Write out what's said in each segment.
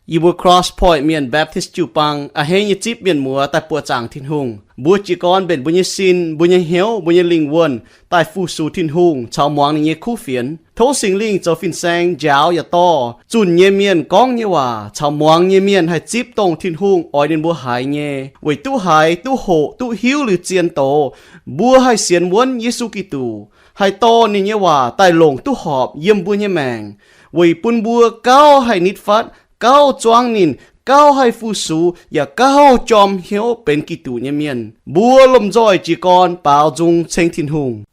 Yie mbuo Cross Point Mienh Baptist jiu-baang a'hneiv nyei zipv mienh muoz daaih buoqc zaangc Tin-Hungh. Mbuo jiez gorn mbenc mbuo nyei sin, mbuo nyei hnyouv, mbuo nyei lingh wuonh daaih fu-sux Tin-Hungh caux muangx ninh nyei kuv fienx. Tov Singx Lingh zoux fin-saeng njaaux yaac dorh zunh nyei mienh gorngv nyei waac caux muangx nyei mienh haih zipv dongh Tin-Hungh oix ninh mbuo haiz nyei, weic duqv haiz, duqv hoqc, duqv hiuv liuz zien doz, mbuo haih sienx wuonv Yesu Giduc, haih dorh ninh nyei waac daaih longc duqv horpc yiem mbuo nyei maengc, weic bun mbuo gauh haih nitv fatv, gauh zuangv ninh, gauh haih fu-sux, yaac gauh jorm hnyouv benx Giduc nyei mienh. Mbuo lomh nzoih jiez gorn baaux nzung ceng Tin-Hungh.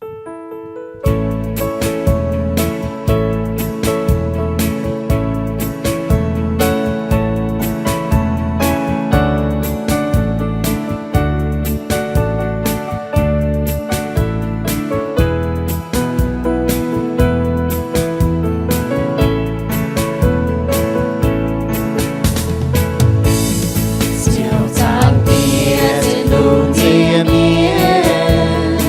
Ziouv Zaangc Diex ziouc longc nziex mienh,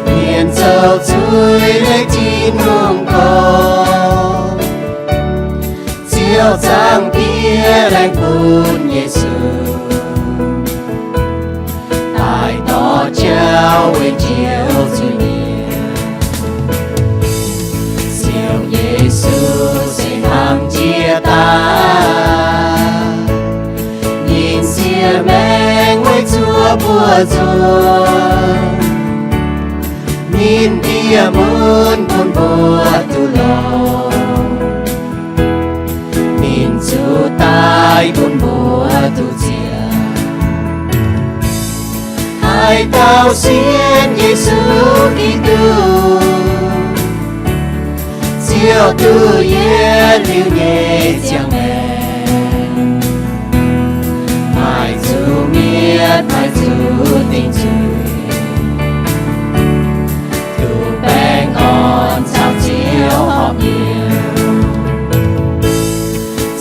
mienh zoux zuiz laengz Tin-Hungh gorx. Ziouv Zaangc Diex laengz bun Yesu, daaih dorh jauv weic njoux zuiz-mienh. Ziouv Yesu se hnamv jiex daaih, ninh siev maengx weic zuoqc mbuo nzuonx. Ninh ndie mun bun mbuo duqv longx, ninh zuqc daic bun mbuo duqv nziex. Haaix dauh sienx Yesu Giduc, ziouc duqv yietc liuz nyei ziangh maengc, maaih zuqc mietc, maaih zuqc dingc zuiz, duqv baengh orn caux Ziouv horpc nyei.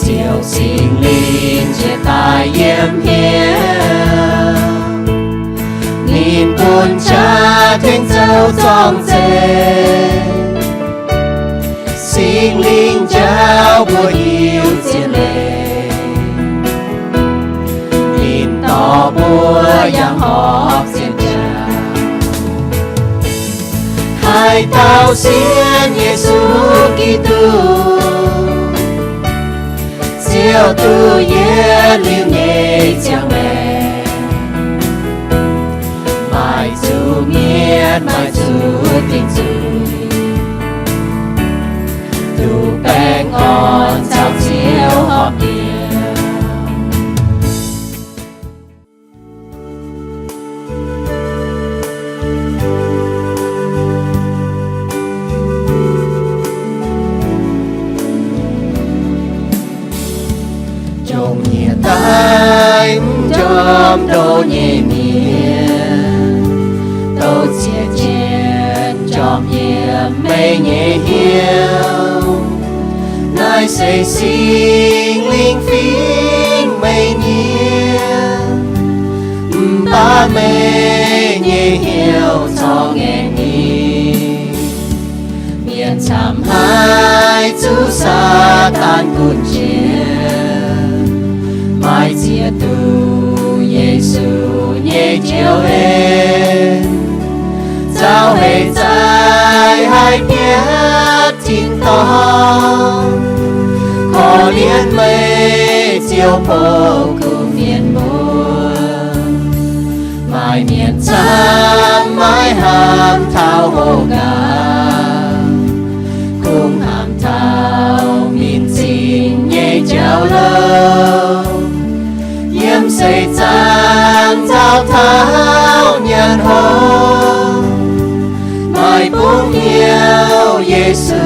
Ziouv Singx Lingh jiex daaih yiem hnyouv, ninh bun jaa-tengx zoux zorng-zeih. Singx Lingh njaaux mbuo hiuv zien leiz, ninh dorh mbuo yangh horpc zien jauv. Haaix dauh sienx Yesu Giduc, ziouc duqv yietc liuz nyei ziangh maengc, maaih zuqc mietc, maaih zuqc dingc zuiz, duqv baengh orn caux Ziouv horpc nyei. Jomc nyiec daaih mv njormh ndoqv nyei mienh, douh ziec jienv njormh yiem meih nyei hnyouv. Naaiv se Singx Lingh fingx meih nyei, mv baac meih nyei hnyouv corc ngaengc mingh. Mienh camv haic zuqc Saadaan gunv jiex, maaih ziex duqv Yesu nyei joux en, zaux heix zaih haih bietv tin-dorngh, korv-lienh meih Ziouv, bou kuv fienx mbuo. Maaih mienh camv maiv haamz taux hoqc gaax, kungx haamz taux minc zinh nyei jauv-louh. Yiem seix zaangc nzauh taux nyanc hopv, maaih bungx hnyouv Yesu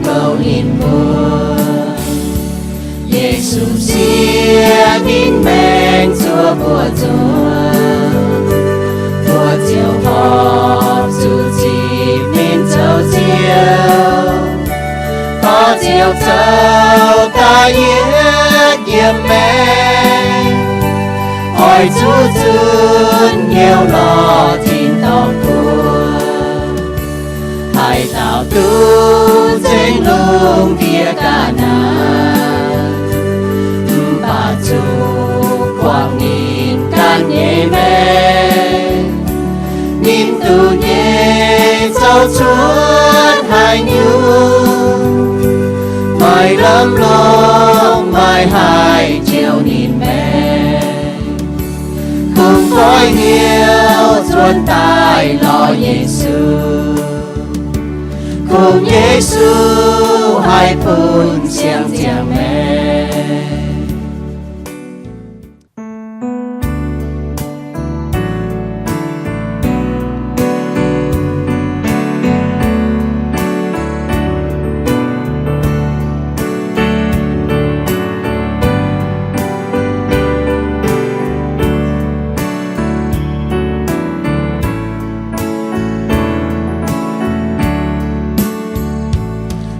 goux ninh mbuo. Yesu siev ninh maengc zuoqc mbuo nzuonx, mbuo ziouc horpc zuqc zipv ninh zoux Ziouv. Dorh Ziouv zoux daaih yietc yiem maengc, oix zuqc zunc hnyouv lorz tin-dorngh buo. Haaix dauh duqv nzengc lungh ndiev ga'naaiv, haih jouh ninh maengc. Kungx goiv hnyouv cuotv daaih lorz Yesu, kungx Yesu haih bun siang-ziangh maengc.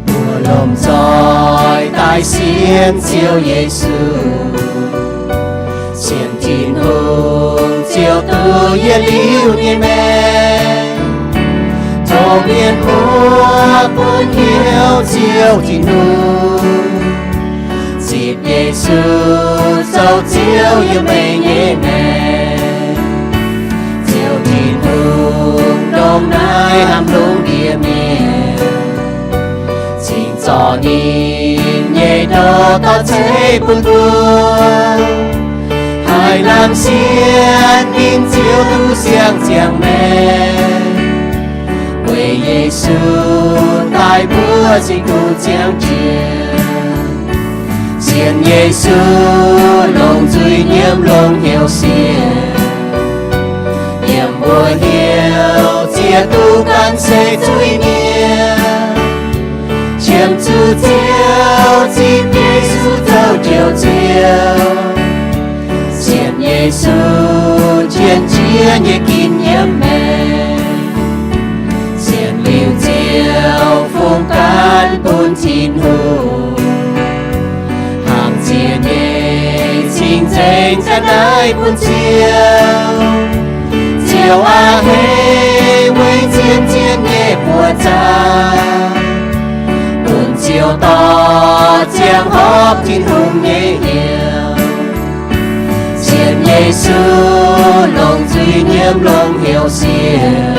Mbuo lomh nzoih daaih sienx Ziouv Yesu, sienx Tin-Hungh Ziouv duqv yietc liuz nyei maengc. Tov mienh muoz bun hnyouv Ziouv Tin-Hungh, zipv Yesu zoux Ziouv yiem meih nyei maengc. Ziouv Tin-Hungh ndongc naaiv hnamv lungh ndiev mienh, cingx zorc ninh nyei ndoqv dorh zeiv bun mbuo, haih lamh sienx ninh Ziouv duqv siang-ziangh maengc. Weic Yesu daaih mbuo cingx kungx ziangh jiex. Sienx Yesu longc zuiz-nyiemv longc hnyouv sienx, yiem mbuo hnyouv ziex duqv ganh se zuiz nyei. Qiemx zuqc Ziouv zipv Yesu zoux Njoux Ziouv, sienx Yesu jienv jiex nyei ginv yiem maengc. Sienx liuz Ziouv fungx ganh bun Tin-Hungh, hnaangx ziex nyei cing-nzengc ga'naaiv bun Ziouv. Ziouv aac, hei weic zien-zien nyei buoz-zaa, bun Ziouv dorh ziangh horpc Tin-Hungh nyei hnyouv. Sienx Yesu longc zuiz-nyiemv longc hnyouv sienx,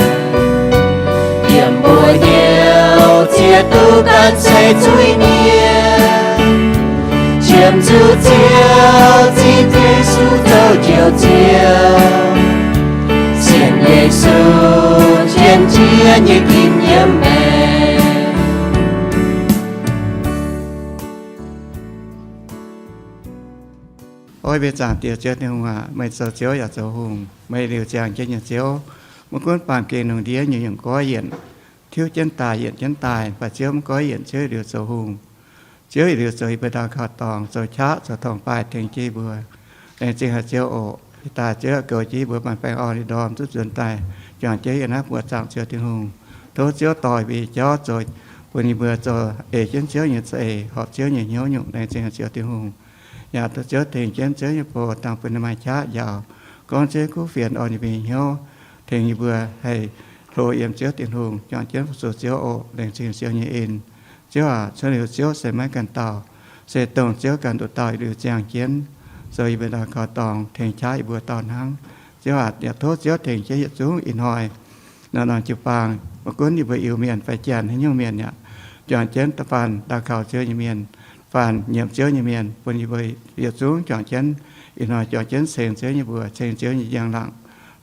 yiem mbuo hnyouv ziex duqv ganh se zuiz nyei. Qiemx zuqc Ziouv zipv Yesu zoux Njoux Ziouv, sienx Yesu jienv jiex nyei ginv yiem maengc. Ov, mbuo zaangc Diex Ziouv Tin-Hungh aac, meih zoux Ziouv yaac zoux hungh, meih liuz ziangh jienv nyei Ziouv. Maiv gunv baamh gen lungh ndiev nyei nyungc goiv yienc, tiuv jienv daaih yienc jienv daaih, mv baac Ziouv maiv goiv yienc, Ziouv yietc liuz zoux hungh. Ziouv yietc liuz zoux yie mbuo ndau kaux dorngx, zoux qaqv zoux torngv-baaih tengx jienv yie mbuo. Laengz zingh haic Ziouv oc. Ih daaih Ziouv goux jienv yie mbuo baengh baengh orn nyei ndorm duqv nzuonx daaih juangc jienv yiem naaiv buoz-zaangc Ziouv Tin-Hungh. Tov Ziouv dorh yie mbuo nyei jauv zoux, bun yie mbuo zoux eix jienv Ziouv nyei za'eix, horpc Ziouv nyei hnyouv nyungc. Laengz zingh haic Ziouv Tin-Hungh. Yaac tov Ziouv tengx jienv Ziouv nyei boc dangh bun ninh maaih qaqv njaaux, gorngv Ziouv kuv fienx orn yie mbuo nyei hnyouv, tengx yie mbuo haih hlo yiem Ziouv Tin-Hungh, juangc jienv fu-sux Ziouv oc. Laengz zingh Ziouv nyei en. Ziouv aac, cuotv liuz Ziouv se maiv ganh dauh, se dongh Ziouv ganh nduqc dauh yietc liuz ziangh jienv, zoux yie mbuo ndau kaux dorngx, tengx qaqv yie mbuo dauh hnangv. Ziouv aac, yaac tov Ziouv tengx jienv yietc zungv ih hnoi norm-norm jiu-baang, maiv gunv yie mbuo Iu-Mienh fai Janx haaix nyungc mienh yaac juangc jienv da'faanh ndau kaux Ziouv nyei mienh, faanh nyiemc Ziouv nyei mienh, bun yie mbuo yietc zungv juangc jienv ih hnoi juangc jienv ceng Ziouv nyei mbuox, ceng Ziouv nyei njang-laangc.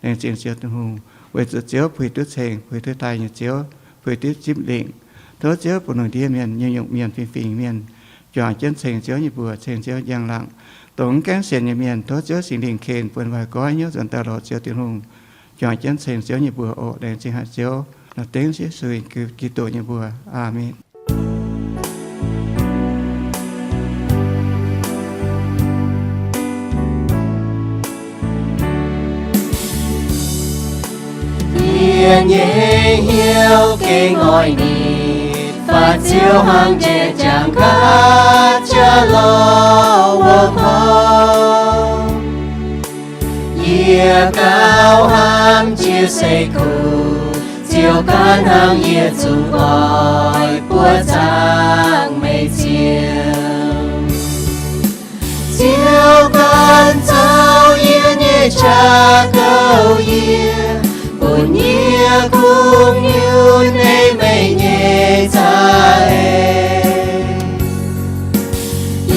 Laengz zingh Ziouv Tin-Hungh, weic zuqc Ziouv puix duqv ceng, puix duqv taaih nyei Ziouv, puix duqv zipv lingc. Tov Ziouv bun lungh ndiev mienh, nyungc-nyungc mienh, fingx-fingx mienh juangc jienv ceng Ziouv nyei mbuox, ceng Ziouv njang-laangc. Dongh mv gaengh sienx nyei mienh, tov Ziouv Singx Lingh ken bun waac-goiv hnyouv nzuonx daaih lorz Ziouv Tin-Hungh, juangc jienv ceng Ziouv nyei mbuox oc. Laengz zingh haic Ziouv. Naaiv dengv Yesu Giduc nyei mbuox. Aamen. Yie nyei hnyouv gengh oix nitv, faaux Ziouv hnangv jiex jangx nqa'haav jaax lorh wuov horngh. Yie gauh hnamv jiex seix kuv, Ziouv ganh hnangv yie zungv oix buoqv zaangc meih Ziouv. Ziouv ganh zoux yie nyei qaqv kouv yie, bun yie kungx nyunc ei meih nyei za'eix.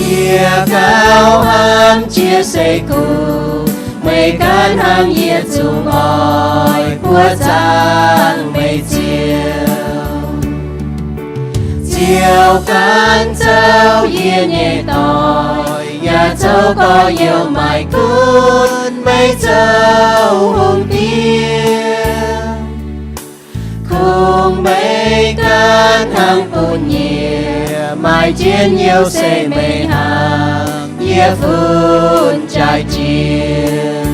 Yie gauh hnamv jiex se kungx, meih gan hnangv yie zungv oix buoqv zaangc meih Ziouv. Ziouv ganh zouv yie nyei doic, yaac zouv gorx-youz maaih gunv meih zoux hungh diex. Kungx meih ganh hnangv bun yie, maaih njien-youh se meih hnangv, yie fun jaaix jiex.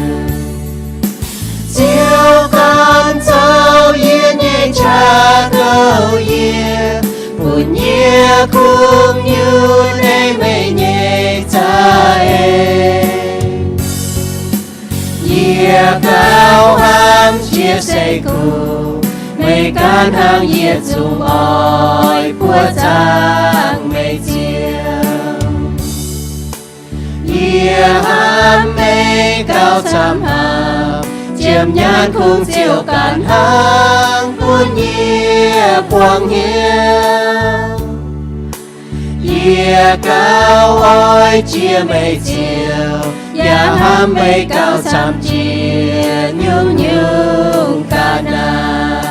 Ziouv ganh zouv yie nyei qaqv gouv yie, bun yie kungx nyunc ei meih nyei za'eix. Yie gauh hnamv jiex se kungx, meih ganh hnangv yie zungv oix buoqc zaangc meih Ziouv. Yie hnamv meih gauh camv haic, ziepc nyaanh kungx Ziouv ganh hnangv bun yie buangh hnyouv. Yie gauh oix jiex meih Ziouv, yaac hnamv meih gauh camv jiex nyungc-nyungc ga'naaiv.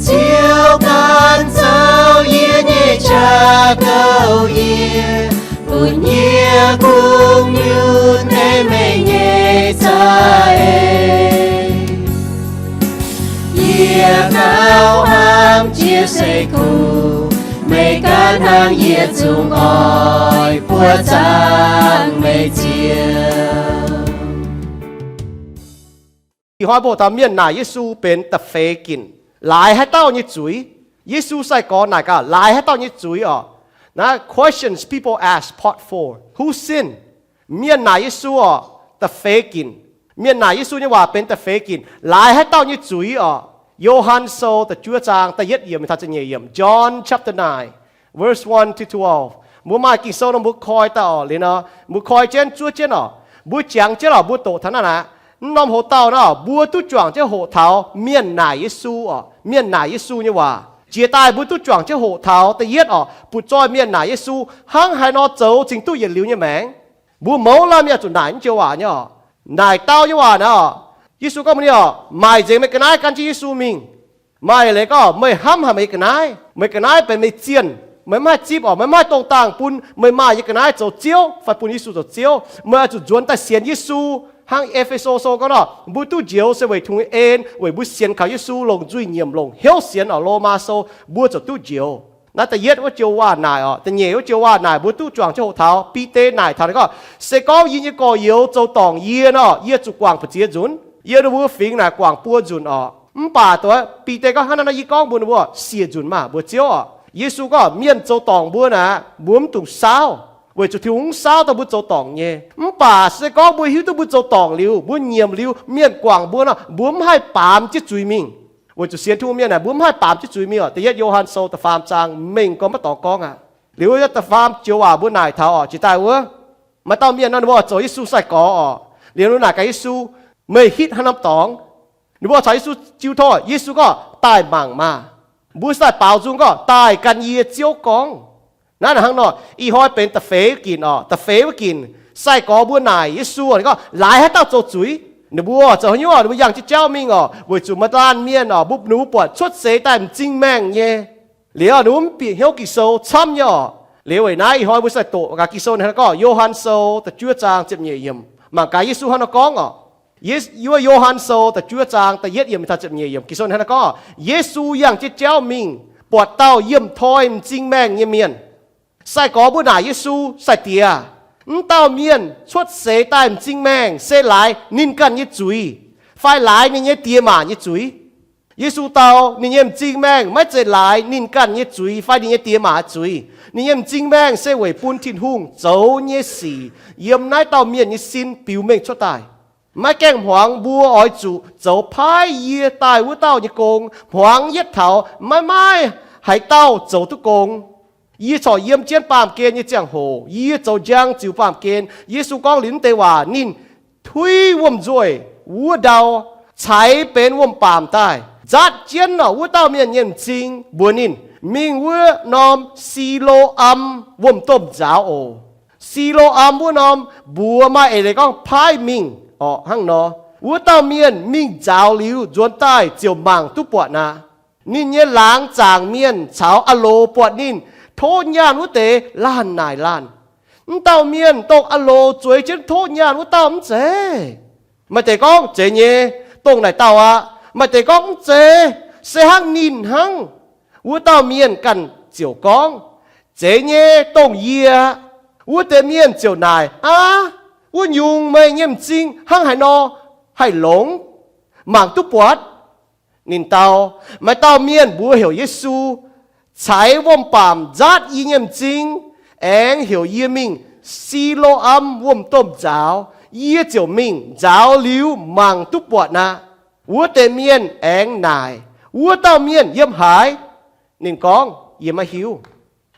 Ziouv ganh zouv yie nyei qaqv gouv yie, bun yie kungx nyunc ei meih nyei za'eix. Yie gauh hnamv jiex se kungx, meih ganh hnangv yie zungv oix buoqc zaangc meih Ziouv. Ih hnoi mbuo taux mienh naaic Yesu benx da'feix ginc, laaix haaix dauh nyei zuiz? Yesu sai-gorx naaic gaax laaix haaix dauh nyei zuiz oc. Naaiv Questions People Ask Part Four, Who sinned? Mienh naaic Yesu oc, da'feix ginc. Mienh naaic Yesu nyei waac benx da'feix ginc, laaix haaix dauh nyei zuiz oc. Yo^han Sou da'juov zaang da'yietv yiemc taux da'nyeic yiemc. John chapter nine, verse one to twelve. Mbuo maaih Ging-Sou nor mbuo koi daaih oc. Liuz nor mbuo koi jienv zuov jienv oc. Mbuo jangx jienv oc, mbuo doqc taux naaiv aqv. Mv norm hoc dauh nor mbuo duqv juangc jienv hoqc taux mienh naaic Yesu oc. Mienh naaic Yesu nyei waac jiex daaih mbuo duqv juangc jienv hoqc taux da'yietv oc, butv-zoih mienh naaic Yesu hnangv haaix nor zoux cingx duqv yietc liuz nyei maengc. Mbuo mouz laanh mienh zuqc naaic naaiv joux waac nyei oc. Naaic dau nyei waac naaic oc. Yesu gorngv mbuox ninh oc, maaic nzengc meih ga'naaiv gan jienv Yesu mingh. Maaih leiz gorngv meih hnamv haic meih nyei ga'naaiv, meih ga'naaiv benx meih zienh, meih maiv haih zipv oc, meih maiv haih dongh dangh bun meih maaih nyei ga'naaiv zoux ziouv fai bun Yesu zoux ziouv. Meih oix zuqc nzuonx daaih sienx Yesu hnangv E^fe^so Sou gorngv nor, mbuo duqv njoux se weic tungx en, weic mbuo sienx kaux Yesu longc nzuih nyiemc longc hnyouv sienx oc. Lomaa Sou mbuo ziouc duqv njoux. Naaiv da'yietv wuov joux waac naaic oc. Da'nyeic wuov joux waac naaic mbuo duqv juangc jienv hoqc taux Bide naaic taux ninh gorngv, se gorngv yie nyei gorx-youz zoux dorngc yie nor, yie zuqc guangc ba'ziex nzunc. Yie ninh mbuo fingx naaic guangc buo nzunc oc. Mv baac Bide gorngv, hnangv naaiv nor yie gorngv mbuox ninh mbuo siec nzunc maah, mbuox Ziouv oc. Yesu gorngv mienh zoux dorngc mbuo naaic mbuo mv dungx saauv, weic zuqc Tin-Hungh mv saauv dongh mbuo zoux dorngc nyei. Mv baac se gorngv mbuo hiuv duqv mbuo zoux dorngc liuz, mbuo nyiemc liuz mienh guangc mbuo nor, mbuo mv haih baamz jienv zuiz mingh. Weic zuqc sienx Tin-Hungh mienh naaic mbuo mv haih baamz jienv zuiz mingh oc. Da'yietv Yo^han Sou da'faam zaang mengh gorngv maiv dorngx gorngv aqv. Liuz da'faam joux waac mbuo naaic taux oc, jiex daaih wuov, maaih dauh mienh nor ninh mbuo zoux Yesu sai-gorx oc. Liuz ninh naaic gaax Yesu, meih hitv haaix norm dorngx? Ninh mbuo caux Yesu jiu tov, Yesu gorngv, daaih mangc maah! Mbuo sai-baaux nzung gorngv, daaih gan yie Ziouv gorngv. Naaiv hnangv nor, ih hnoi benx da'feix ginc oc. Da'feix wuov ginc, sai-gorx mbuo naaic Yesu, ninh gorngv, laaix haaix dauh zoux zuiz? Ninh mbuo zoux haaix nyungc? Ninh mbuo yangh jienv jauv mingh oc, weic zuqc maaih laanh mienh oc, mbuo, ninh mbuo buatc cuotv seix daaih m'zing maengh nyei. Liuz ninh mbuo mv bieqc hnyouv Ging-Sou camv nyei oc. Liuz weic naaiv ih hnoi mbuo sai-doqc gaax Ging-Sou ninh hnangv nor gorngv, Yo^han Sou da'juov zaang ziepc nyeic yiemc, mangc gaax Yesu hnangv nor gorngv oc. Yie, yie wuov Yo^han Sou da'juov zaang da'yietv yiemc taux ziepc nyeic yiemc, Ging-Sou ninh hnangv nor gorngv, Yesu yangh jienv jauv mingh, buatc dauh yiemh toi m'zing maengh nyei mienh. Sai-gorx mbuo naaic Yesu, Sai-Diex, mv dauh mienh cuotv seix daaih m'zing maengh se laaix ninh ganh nyei zuiz, fai laaix ninh nyei diex maac nyei zuiz? Yesu dau, ninh nyei m'zing maengh maiv zeiz laaix ninh ganh nyei zuiz fai ninh nyei diex maac zuiz. Ninh nyei m'zing maengh se weic bun Tin-Hungh zoux nyei sic yiem naaiv dauh mienh nyei sin biux mengh cuotv daaih. Maiv gaengh hmuangx mbuo oix zuqc zoux paaiv yie daaih wuov dauh nyei gong, hmuangx yietv taux maiv maaih haaix dauh zoux duqv gong. Yie corc yiem jienv baamh gen nyei ziangh hoc, yie zoux njang ziux baamh gen. Yesu gorngv liuz naaiv deix waac, ninh tuiv wuom-nzuih wuov ndau, ceix benx wuom-baamc daaih, Nzatv jienv orqc, wuov dauh mienh nyei m'zing mbuox ninh, mingh wuov norm Si^lo^am wuom-domh nzaaux oc. Si^lo^am wuov norm mbuox maaih eix leiz gorngv paaiv mingh orqc. Hnangv nor, wuov dauh mienh mingh nzaaux liuz nzuonx daaih ziouc mangc duqv buatc aqv. Ninh nyei laangz zaangc mienh caux a'loz buatc ninh, tov nyaanh wuov deix laanh naaic laanh, M'dauh mienh dongh a'loz zueiz jienv tov nyaanh wuov dauh mv zeiz? Maaih deix gorngv, Zeiz nyei, dongh naaic dauh aqv. Maaih deix gorngv, Mv zeiz, se hnangv ninh hnangv. Wuov dauh mienh ganh ziouc gorngv, Zeiz nyei, dongh yie aqv. Wuov deix mienh ziouc naaic, Aav, wuov nyungc meih nyei m'zing hnangv haaix nor haih longx, mangc duqv buatc? Ninh dau, Maaih dauh mienh mbuox heuc Yesu ceix wuom-baamc nzatv yie nyei m'zing, aengx heuc yie mingh Si^lo^am wuom-domh nzaaux. Yie ziouc mingh nzaaux liuz mangc duqv buatc aqv. Wuov deix mienh aengx naaic, Wuov dauh mienh yiem haaix? Ninh gorngv, Yie maiv hiuv.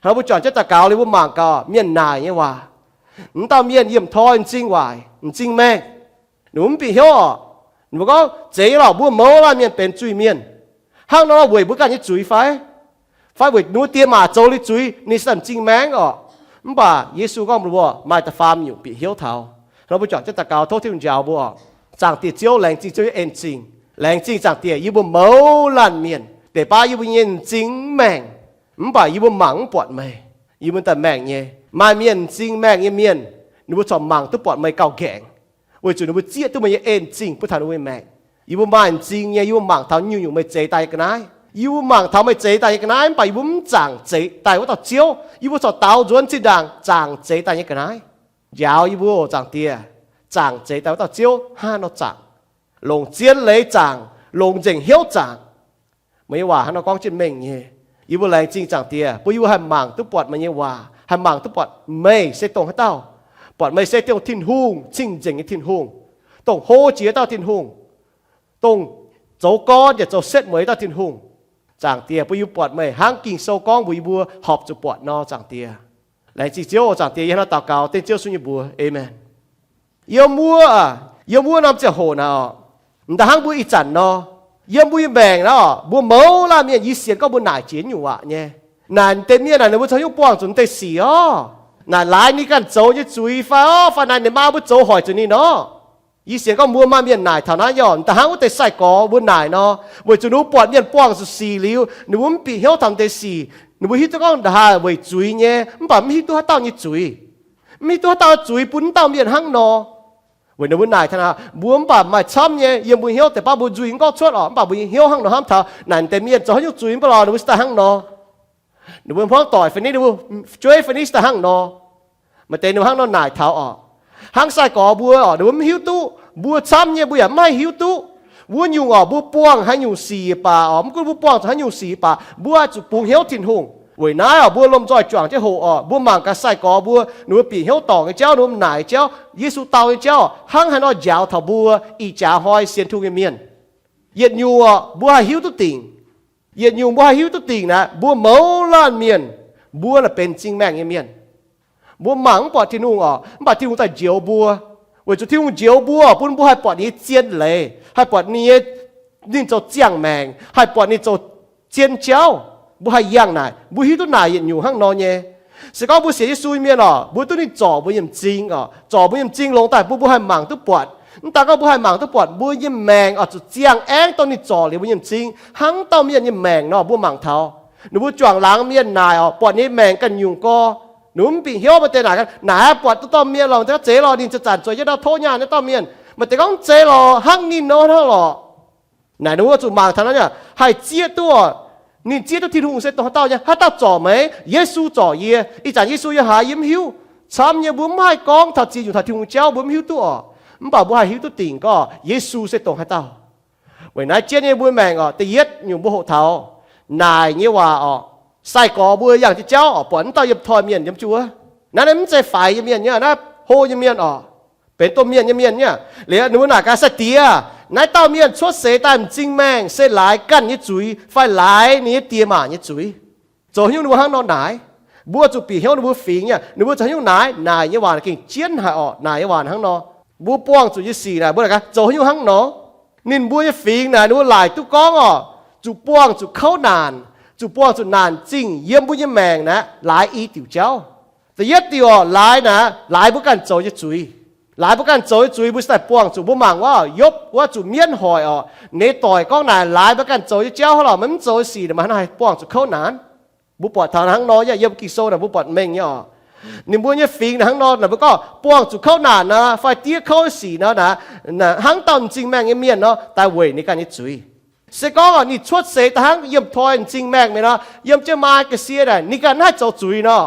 Hnangv mbuo juangc jienv daux gaux liuz mbuo mangc gaax mienh naaic nyei waac. M'dauh mienh yiem toi m'zing waaic, m'zing maengh. Ninh mbuo mv bieqc hnyouv orqc. Ninh mbuo gorngv, Zeiz nyei lorqc, mbuo mouz laanh mienh benx zuiz-mienh. Hnangv nor weic mbuo ganh nyei zuiz fai? Fai weic ninh mbuo diex maac zoux liuz zuiz, ninh se m'zing maengh orqc? Mv baac Yesu gorngv mbuox maaih da'faam nyungc bieqc hnyouv taux. Hnangv mbuo juangc jienv daux gaux tov Tin-Hungh njaaux mbuo orqc. Zaangc Diex Ziouv, laengz zingh Ziouv nyei en-zingh. Laengz zingh Zaangc Diex, yie mbuo mouz laanh mienh deix baav yie mbuo nyei m'zing mv maengh, mv baac yie mbuo mangc mv buatc meih. Yie mbuo daaih maengh nyei. Maaih mienh m'zing maengh nyei mienh, ninh mbuo corc mangc duqv buatc meih gauh nqaengc, weic zuqc ninh mbuo zieqv duqv meih nyei en-zingh bun taux ninh mbuo nyei maengc. Yie mbuo maaih m'zing nyei, yie mbuo mangc taux nyungc-nyungc meih zeix daaih nyei ga'naaiv. Yie mbuo mangc taux meih zeix daaih nyei ga'naaiv, mv baac yie mbuo mv zaangc zeix daaih wuov dauh Ziouv. Yie mbuo corc daaux nzuonx zinh ndaangc zaangc zeix daaih nyei ga'naaiv. Njaaux yie mbuo oc, Zaangc Diex. Zaangc zeix daaih wuov dauh Ziouv hnangv haaix nor zaangc? Longc zien leiz zaangc, longc nzengc hnyouv zaangc. Meih nyei waac hnangv nor gorngv jienv mengh nyei. Yie mbuo laengz zingh Zaangc Diex bun yie mbuo haih mangc duqv buatc meih nyei waac, haih mangc duqv buatc meih se dongh haaix dauh, buatc meih se dongh Tin-Hungh, cing-nzengc nyei Tin-Hungh, dongh hlo jiex dauh Tin-Hungh, dongh zoux gorn yaac zoux setv mueiz dauh Tin-Hungh. Zaangc Diex bun yie mbuo buatc meih hnangv Ging-Sou gorngv mbuox yie mbuo horpc zuqc buatc nor, Zaangc Diex. Laengz zingh Ziouv oc, Zaangc Diex. Yie hnangv nor daux gaux dengv Ziouv Yesu nyei mbuox, Aamen. Yiem wuov, yiem wuov norm ziangh hoc naaic orqc, m'daaih hnangv mbuo ih zanc nor, yiem mbuo nyei maengc naaiv orqc, mbuo mouz laanh mienh yie sienx gorngv mbuo naaic jiex nyungc waac nyei. Naaic deix mienh naaic ninh mbuo caux hnyouv buangh zuqc deix sic orqc. Naaic laaix ninh ganh zoux nyei zuiz fai orqc, fai naaic ninh maa mbuo zoux hoic zuqc ninh orqc. Yie sienx gorngv mbuo maaih mienh naaic taux naaiv orqc, m'daaih hnangv wuov deix sai-gorx mbuo naaic nor, weic zuqc ninh mbuo buatc mienh buangh zuqc sic liuz, ninh mbuo mv bieqc hnyouv taux deix sic. Ninh mbuo hiuv duqv gorngv ndaaih weic zuiz nyei, mv baac mv hiuv duqv haaix dauh nyei zuiz. Mv hiuv duqv haaix dauh zuiz bun wuov dauh mienh hnangv nor. Weic ninh mbuo naaic taux naaic, mbuo mv baac maaih camv nyei, yiem mbuo hnyouv deix baav mbuo nzuih mv gorngv cuotv orqc, mv baac mbuo nyei hnyouv hnangv nor hnamv taux naaic deix mienh zoux haaix nyungc zuiz mv baac lorz ninh mbuo se daaih hnangv nor. Ninh mbuo hmuangv doic fai ni, ninh mbuo jueiv fai ni se daaih hnangv nor. Maaih deix ninh mbuo hnangv nor naaic taux orqc. Hnangv sai-gorx mbuo orqc, ninh mbuo mv hiuv duqv. Mbuo camv nyei mbuo yaac mv haih hiuv duqv. Wuov nyungc orqc, mbuo buangh haaix nyungc sic baac orqc, mv gunv mbuo buangh zuqc haaix nyungc sic baac, mbuo oix zuqc bungx hnyouv Tin-Hungh. Weic naaiv orqc, mbuo lomh nzoih juangc jienv hoqc orqc, mbuo mangc gaax sai-gorx mbuo, ninh mbuo bieqc hnyouv dorngc nyei jauv, ninh mbuo naaic jauv, Yesu dau nyei jauv, hnangv haaix nor njaaux taux mbuo ih jaax hnoi sienx Tin-Hungh nyei mienh. Yietc nyungc orqc, mbuo haih hiuv duqv dingc. Yietc nyungc mbuo haih hiuv duqv dingc naaic, mbuo mouz laanh mienh, mbuo naaic benx m'zing maengh nyei mienh. Mbuo mangc mv buatc Tin-Hungh orqc, mv baac Tin-Hungh daaih njoux mbuo. Weic zuqc Tin-Hungh njoux mbuo bun mbuo haih buatc ninh nyei zien leiz, haih buatc ninh nyei, ninh zoux ziangh maengc, haih buatc ninh zoux zien jauv. Mbuo haih yangh naaic, mbuo hiuv duqv naaic yietc nyungc hnangv nor nyei. Se gorngv mbuo sienx Yesu nyei mienh orqc, mbuo duqv ninh zorc mbuo nyei m'zing orqc, zorc mbuo nyei m'zing longx daaih bun mbuo haih mangc duqv buatc. Mv daan gorngv mbuo haih mangc duqv buatc, mbuo nyei maengc oix zuqc ziangh aengv dongh ninh zorc liuz mbuo nyei m'zing. Hnangv dauh mienh nyei maengc nor mbuo mangc taux, ninh mbuo juangc laangz mienh naaic orqc, buatc ninh nyei maengc ganh nyungc gorx, ninh mbuo mv bieqc hnyouv. Maaih deix naaic, naaic buatc duqv dauh mienh lorh, mv zeiz lorh, ninh zanc-zanc zueiz jienv ndau tov nyaanh nyei dauh mienh. Maaih deix gorngv, Mv zeiz lorh, hnangv ninh nor hnangv lorqc. Naaic ninh mbuo zuqc mangc taux naaiv nyei, haih zieqv duqv, ninh zieqv duqv Tin-Hungh se dongh haaix dauh nyei, haaix dauh zorc meih? Yesu zorc yie. Ih zanc Yesu yiem haaix yie mv hiuv. Camv nyei mbuo mv haih gorngv taux ziex nyungc taux Tin-Hungh jauv, mbuo mv hiuv duqv orqc. Mv baac mbuo haih hiuv duqv dingc gorngv Yesu se dongh haaix dauh. Weic naaiv jienv nyei mbuo maengc orqc, da'yietv nyungc mbuo hoqc taux naaic nyei waac orqc, sai-gorx mbuo yangh jienv jauv orqc, buatc wuov dauh yiem toi mienh yiem jienv wuov. Naaiv mv zeiz faix nyei mienh nyei, naaiv hlo nyei mienh orqc, benx domh mienh nyei mienh nyei. Liuz ninh mbuo naaic gaax, Sai-diex, naaiv dauh mienh cuotv seix daaih m'zing maengh se laaix ganh nyei zuiz fai laaix ninh nyei diex maac nyei zuiz? Zoux haaix nyungc ninh mbuo hnangv nor naaic? Mbuo zuqc bieqc hnyouv ninh mbuo fingx nyei. Ninh mbuo zoux haaix nyungc naaic? Naaic nyei waac gengh jienv haic orqc. Naaic nyei waac hnangv nor, mbuo buangh zuqc nyei sic naaic, mbuo naaic gaax, Zoux haaix nyungc hnangv nor? Ninh mbuo nyei fingx naaic ninh mbuo laaic duqv gorngv orqc, zuqc buangh zuqc kouv naanc, zuqc buangh zuqc naanc zingh yiem mbuo nyei maengc naaiv laaix i diuc jauv. Da'yietv diuc oc, laaix naaiv laaix mbuo ganh zoux nyei zuiz. Laaix mbuo ganh zoux nyei zuiz mbuo se daaih buangh zuqc. Mbuo mangc wuov Yopv wuov zuqc mienv hoic oc, ninh doic gorngv naaic laaix mbuo ganh zoux nyei jauv hnangv lorqc, meih mv zoux nyei sic naaic meih hnangv haaix buangh zuqc kouv naanc. Mbuo buatc taux hnangv nor yaac yiem Ging-Sou naaic mbuo buatc mengh nyei oc. Ninh mbuo nyei fingx naaic hnangv nor naaic mbuo gorngv buangh zuqc kouv naanc nor fai diev kouv sic nor naaic, hnangv dauh m'zing maengh nyei mienh nor daaih weic ninh ganh nyei zuiz. Se gorngv ninh cuotv seix daaih hnangv yiem toi m'zing maengh mienh nor, yiem jienv maa ga'sie naaic ninh ganh mv haih zoux zuiz nor,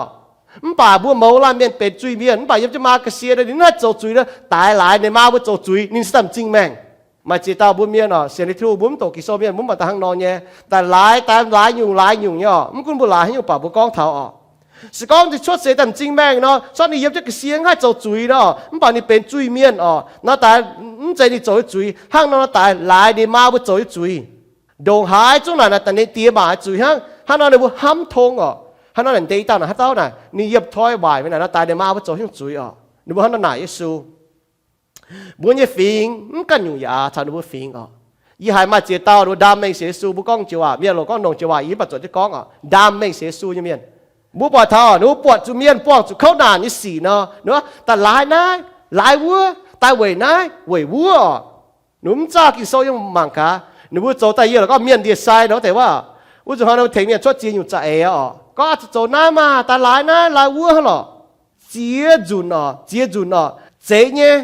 mv baac mbuo mouz laanh mienh benx zuiz-mienh, mv baac yiem jienv maa ga'sie nor ninh mv haih zoux zuiz nor, daaix laaix ninh maa mbuo zoux zuiz ninh se daaih m'zing maengh. Maaih ziex dauh mbuo mienh oc, sienx liuz Tin-Hungh mbuo mv doqc Ging-Sou mienh mbuo mv baac daaih hnangv nor nyei, daaih laaix daaih laaix nyungc laaix nyungc nyei oc. Mv gunv mbuo laaix haaix nyungc baac mbuo gorngv taux oc. Se gorngv ninh cuotv seix daaih m'zing maengh nor, se gorngv ninh yiem jienv ga'sie mv haih zoux zuiz nor, mv baac ninh benx zuiz-mienh oc, nor daaih mv zeiz ninh zoux nyei zuiz. Hnangv nor daaih laaix ninh maa mbuo zoux nyei zuiz. Ndongc haaix zungv naaic naaic daaih ninh diex maac nyei zuiz hnangv. Hnangv nor ninh mbuo hnamv tong oc. Hnangv nor naaic ndeic dauh naaic haaix dauh naaic ninh yiem toi waaic mingh naaic nor daaih ninh maa mbuo zoux nyungc zuiz oc. Ninh mbuo hnangv nor naaic Yesu. Mbuo nyei fingx mv ganh nyungc yaac taux ninh mbuo fingx oc. Yie haiz maaih ziex dauh ninh mbuo ndaam mengh sienx Yesu, mbuo gorngv joux waac, mienh loz gorngv longc joux waac, yie mv baac zuotc jienv gorngv oc, ndaam mengh sienx Yesu nyei mienh. Mbuo buatc taux ninh mbuo buatc zuqc mienh buangh zuqc kouv naanc nyei sic nor, ninh mbuo daaih laaix naaiv laaix wuov, daaih weic naaiv weic wuov oc. Ninh mbuo mv zaah Ging-Sou yiem mangc gaax, ninh mbuo zoux daaih yie lorqc gorngv mienh ndie-sai nor deix wuov, wuov zuqc hnangv ninh mbuo tengx mienh cuotv ziex nyungc za'eix oc, gorngv zuqc zoux naaiv maah, daaih laaix naaiv laaix wuov hnangv lorqc. Ziex nzunc oc, ziex nzunc oc, zeiz nyei.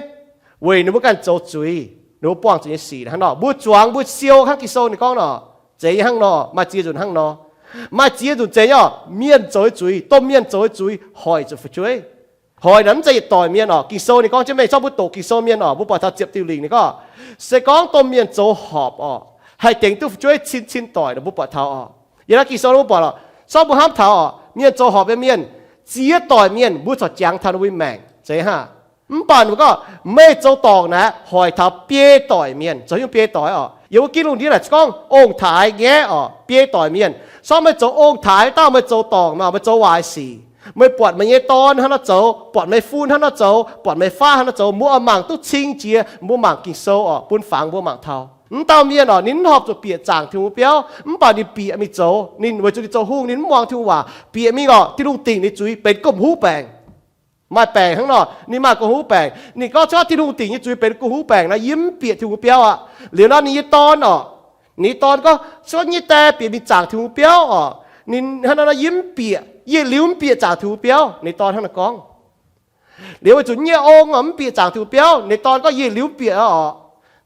Weic ninh mbuo ganh zoux zuiz, ninh mbuo buangh zuqc nyei sic hnangv nor. Mbuo zuangx mbuo siou hnangv Ging-Sou ninh gorngv nor, zeiz nyei hnangv nor. Maaih ziex nzunc hnangv nor. Maaih ziex nzunc zeiz nyei oc, mienh zoux nyei zuiz, domh mienh zoux nyei zuiz hoic zuqc fu'jueiv. Hoic naaic mv zeiz yietc doic mienh oc. Ging-Sou ninh gorngv jienv mengh, zorqv mbuo doqc Ging-Sou mienh oc, mbuo buatc taux ziepc diuh lingc ninh gorngv, se gorngv domh mienh zoux horpc oc, haih dengx duqv fu'jueiv cin cin doic nor mbuo buatc taux oc. Yiem naaiv Ging-Sou mbuo buatc oc, zorqv mbuo hnamv taux oc, mienh zoux horpc nyei mienh, ziex doic mienh mbuo corc jangx taux ninh mbuo nyei maengc zeiz hnangv. Mv baac ninh mbuo gorngv, meih zoux dorngc naaic hoic taux biei doic mienh. Zoux nyungc biei doic oc, yiem wuov ginv lungh ndiev naaic gorngv ong-taaix nyaiv oc, biei doic mienh. Sortv meih zoux ong-taaix dauh meih zoux dorngc maah, meih zoux waaic sic, meih buatc meih nyei dorn hnangv nor zoux, buatc meih fun hnangv nor zoux, buatc meih faqv hnangv nor zoux, mbuo oix mangc duqv cing jiex, mbuo mangc Ging-Sou oc, bun fangx mbuo mangc taux. Mv dauh mienh oc, ninh mv horpc zuqc bieqc zaangc Tin-Hungh biauv, mv baac ninh bieqc mingh zoux. Ninh weic zuqc ninh zoux hungh, ninh mv muangx Tin-Hungh waac, bieqc mingh oc, Tin-Hungh dingc ninh zuiz benx gomh huv baengc. Maaih baengc hnangv nor, ninh maaih gomh huv baengc. Ninh gorngv cuotv Tin-Hungh dingc nyei zuiz benx gomh huv baengc nor, yie mv bieqc Tin-Hungh biauv aqv. Liuz nor ninh nyei dorn oc, ninh nyei dorn gorngv, se gorngv nyei die bieqc mingh zaangc Tin-Hungh biauv oc, ninh hnangv nor nor yie mv bieqc, yie liuz mv bieqc zaangc Tin-Hungh biauv. Ninh nyei dorn hnangv nor gorngv. Liuz weic zuqc nyei ong oc mv bieqc zaangc Tin-Hungh biauv, ninh nyei dorn gorngv, yie liuz mv bieqc oc.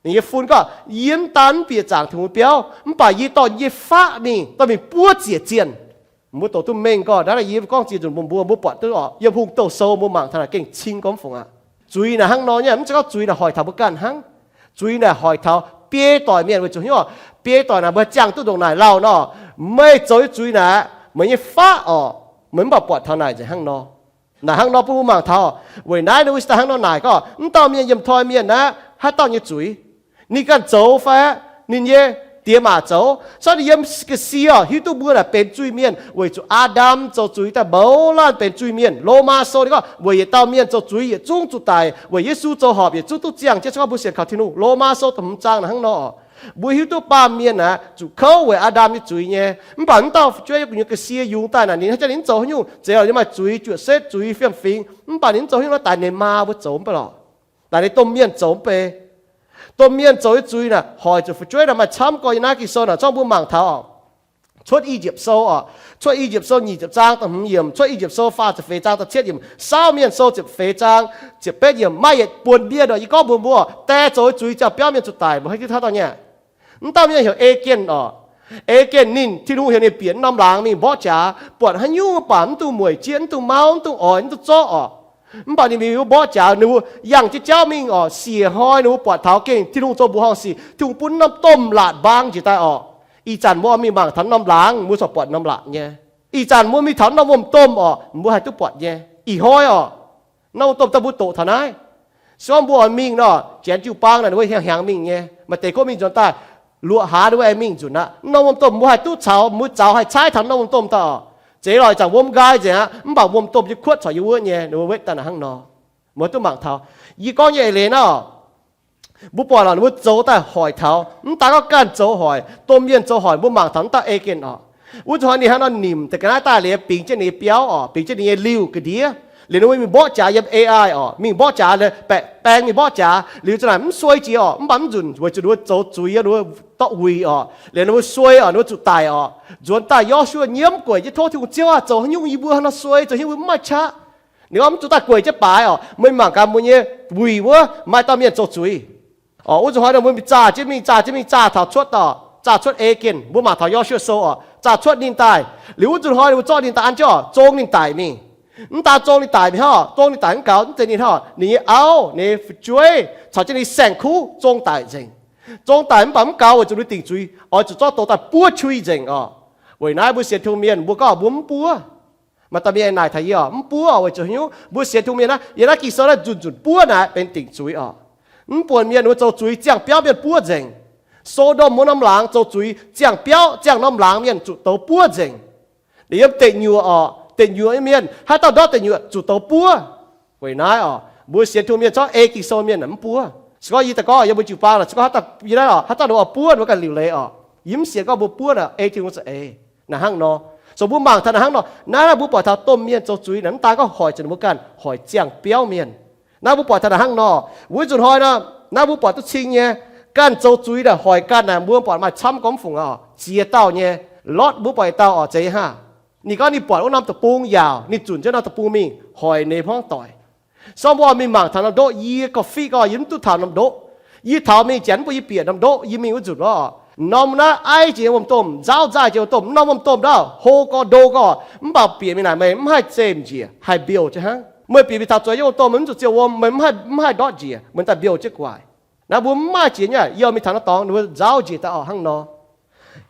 Ninh nyei fun gorngv, yie mv daan mv bieqc zaangc Tin-Hungh biauv, mv baac yie dorh yie nyei faqv mingh, dorh mingh buov ziec zienh. Mbuo doqc duqv mengh gorngv naaiv, yie gorngv ziex nzunc mbuo, mbuo buatc duqv oc. Yiem hungh douh sou mbuo mangc taux naaic gengh cing gormx fungc aqv. Zuiz naaic hnangv nor nyei, mv zeiz gorngv zuiz naaic hoic taux mbuo ganh hnangv. Zuiz naaic hoic taux biei doic mienh weic zuqc hnyouv, biei doic naaic mbuo ziangh duqv ndongc naaic lauh nor, meih zoux nyei zuiz naaic, meih nyei faqv oc, meih mv baac buatc taux naaic nzengc hnangv nor. Naaic hnangv nor bun mbuo mangc taux, weic naaiv ninh mbuo se daaih hnangv nor naaic gorngv, mv dauh mienh yiem toi mienh naaiv, haaix dauh nyei zuiz? Ninh ganh zoux fai ninh nyei diex maac zoux? Sortv ninh yiem ga'sie oc, hiuv duqv mbuo naaic benx zuiz-mienh weic zuqc Aa^ndam zoux zuiz daaih mouz laanh benx zuiz-mienh. Lomaa Sou ninh gorngv weic yietc dauh mienh zoux zuiz yietc zungv zuqc daic, weic Yesu zoux horpc yietc zungv duqv ziangh jienv se gorngv mbuo sienx kaux Tin-Hungh. Lomaa Sou da'hmz zaang naaic hnangv nor oc. Mbuo hiuv duqv baamh mienh naaic zuqc kouv weic Aa^ndam nyei zuiz nyei. Mv baac mv dauh fu'jueiv gu'nyuoz ga'sie yungz daaih naaic ninh haaix jangx ninh mv zoux haaix nyungv, zeiz oc, ninh maaih zuiz juoqc setv, zuiz fiem-fingx, mv baac ninh mv zoux haaix nyungv nor, daaih ninh maa mbuo zoux mv bei lorqc. Daaih ninh domh mienh zoux mv bei. Domh mienh zoux nyei zuiz naaic hoic zuqc fu'jueiv naaic maaih camv gorx yiem naaiv Ging-Sou naaic, zorqv mbuo mangc taux oc. Cuotv I^yipv Sou oc, Cuotv I^yipv Sou nyic ziepc zaang da'hmz yiemc, Cuotv I^yipv Sou faah ziepc feix zaang da'cietv yiemc, Saauv Mienh Sou ziepc feix zaang ziepc betv yiemc. Maaih yietc buonc mienh oc, yie gorngv mbuox mbuo, die zoux nyei zuiz ziangh biauv mienh zuqc daic, mbuo haih hiuv taux dongh nyei. Mv dauh mienh heuc Egian oc. Egian ninh, Tin-Hungh heuc ninh bieqc norm laangz mingh mborqv jaax, buatc haaix nyungc baac mv dungx mueic jieqv, mv dungx mauv, mv dungx oix, mv dungx zorqv oc. Mv baac ninh mingh wuov mborqv jaax, ninh mbuo yangh jienv jauv mingh oc, siec hnoi ninh mbuo buatc taux gengh Tin-Hungh zoux mbuoqc horngh sic, Tin-Hungh bun norm domh laatc mbaang njiec daaih oc. Ih zanc mbuo oix mingh mangc taux norm laangz, mbuo corc buatc norm laatc nyei. Ih zanc mbuo mingh taux norm wuom-domh oc, mbuo haih duqv buatc nyei. Ih hnoi oc, norm wuom-domh daaih mbuo doqc taux naaiv. Se gorngv mbuo oix mingh nor, janx jiu-baang naaic ninh mbuo hiaangx hiaangx mingh nyei. Maaih deix gorngv mingh nzuonx daaih luoqc hlaax ninh mbuo aengx mingh nzunc aqv. Norm wuom-domh mbuo haih duqv caux, mbuo zaux haih caaiv taux norm wuom-domh daaih oc. Zeiz lorqc, ih zanc wuom nqaai nzengc aqv, mv baac wuom-domh nyei kuotv corc yiem wuov nyei, ninh mbuo wetv daaih naaic hnangv nor. Mbuo duqv mangc taux. Yie gorngv nyei eix leiz naaiv oc, Mbuo buatc lorqc, ninh mbuo zoux daaih hoic taux, mv daan gorngv ganh zoux hoic, domh mienh zoux hoic, mbuo mangc taux mv dauh Aagen orqc. Wuov zanc hnoi ninh hnangv nor nimc deix ga'naaiv daaih liuz, bingx jienv ninh nyei biauv orqc, bingx jienv ninh nyei liuh ga'ndiev. Liuz ninh mbuo mingh mborqv jaax yiem AI orqc, mingh mborqv jaax, baeqc baeng mingh mborqv jaax, liuz za'naaic mv suei jiex orqc, mv baac mv nzunc weic zuqc ninh mbuo zoux zuiz, ninh mbuo dorh wuic orqc, liuz ninh mbuo suei orqc, ninh mbuo zuqc daic orqc. Nzuonx daaih Yo^su^waa nyiemv gueic jienv tov Tin-Hungh, Ziouv aah, zoux haaix nyungc yie mbuo hnangv nor suei, zoux haaix nyungc mbuo mv maaih qaqv. Ninh gorngv mv zuqc daaih gueic jienv baaix orqc, meih mangc gaax mbuo nyei wuic wuov maaih dauh mienh zoux zuiz orqc. Wuov zanc hnoi ninh mbuo mingh zaah jienv mingh, zaah jienv mingh, zaah taux cuotv orqc, zaah cuotv Aagen, mbuo mangc taux Yo^su^waa Sou orqc, zaah cuotv ninh daaih. Liuz wuov zanc hnoi ninh mbuo zorqv ninh daaih an jienv orqc, zong ninh daic mingh. Mv daan zong ninh daic mingh hnangv, zong ninh daic mv gaux, mv zeiz ninh hnangv, ninh nyei auv, ninh nyei fu'jueiv caux jienv ninh saeng-kuv zong daic nzengc. Zong daic mv baac mv gaux, weic zuqc ninh dingc zuiz oix zuqc zorqv douz daaih buov qui nzengc orqc. Weic naaiv mbuo sienx Tin-Hungh mienh mbuo gorngv mbuo mv buov. Maaih dauh mienh naaic taux yie orqc, mv buov orqc, weic zuqc haaix nyungc? Mbuo sienx Tin-Hungh mienh naaiv, yiem naaiv Ging-Sou naaiv nzunc nzunc buov naaic benx dingc zuiz orqc. Mv buonc mienh wuov zoux zuiz ziangh biauv mienh buov nzengc. So^ndom wuov norm laangz zoux zuiz ziangh biauv ziangh norm laangz mienh zuqc douz buov nzengc. Liuz yiem deic nyuoqc orqc, deic nyuoqc nyei mienh, haaix dauh ndortv deic nyuoqc zuqc douz buov. Weic naaiv orqc, mbuo sienx Tin-Hungh mienh corc ei Ging-Sou mienh mv buov. Se gorngv yie daaih gorngv yiem mbuo jiu-baang naaic, se gorngv haaix dauh yie naaiv orqc, haaix dauh ninh oix buov, ninh mbuo ganh liuc leiz orqc. Yie mv sienx gorngv mbuo buov naaic ei Tin-Hungh za'eix. Naaic hnangv nor, so mbuo mangc taux naaic hnangv nor, naaiv mbuo buatc taux domh mienh zoux zuiz naaic mv daan gorngv hoic zuqc ninh mbuo ganh, hoic ziangh biauv mienh. Naaiv mbuo buatc taux naaic hnangv nor, wuov zanc hnoi nor, naaiv mbuo buatc duqv cing nyei, ganh zoux zuiz naaic hoic ganh naaic mbuo buatc maaih camv gormx fungc orqc, ziex dauh nyei. Lotv mbuo buatc dauh orqc, zeiz hnangv. Ninh gorngv ninh buatc wuov norm deic-bung yaauc, ninh zunc jienv norm deic-bung mingh hoic ninh hmuangv doic. So mbuo mingh mangc taux norm ndoqv, yie gorngv-fiqv gorngv yie mv duqv taux norm ndoqv. Yie taux mingh janx mv bun yie bieqc norm ndoqv, yie mingh wuov nzunc orqc, norm naaiv aiv jiex wuom-domh, nzauv nzaaih jiex wuom-domh, norm wuom-domh ndaauv hlo gorx ndo gorx, mv baac bieqc mingh naaic meih mv haih zemh njiec, haih mbiouh jienv hnangv. Meih bieqc mingh taux zueiz nyei wuom-domh, meih mv zuqc ziouc wuom, meih mv haih ndortv njiec, meih daaih mbiouh jienv guaax. Naaiv mbuo mv maaih jiex nyei, yie mingh taux naaiv dorngx ninh mbuo nzauv njiec daaih orqc hnangv nor.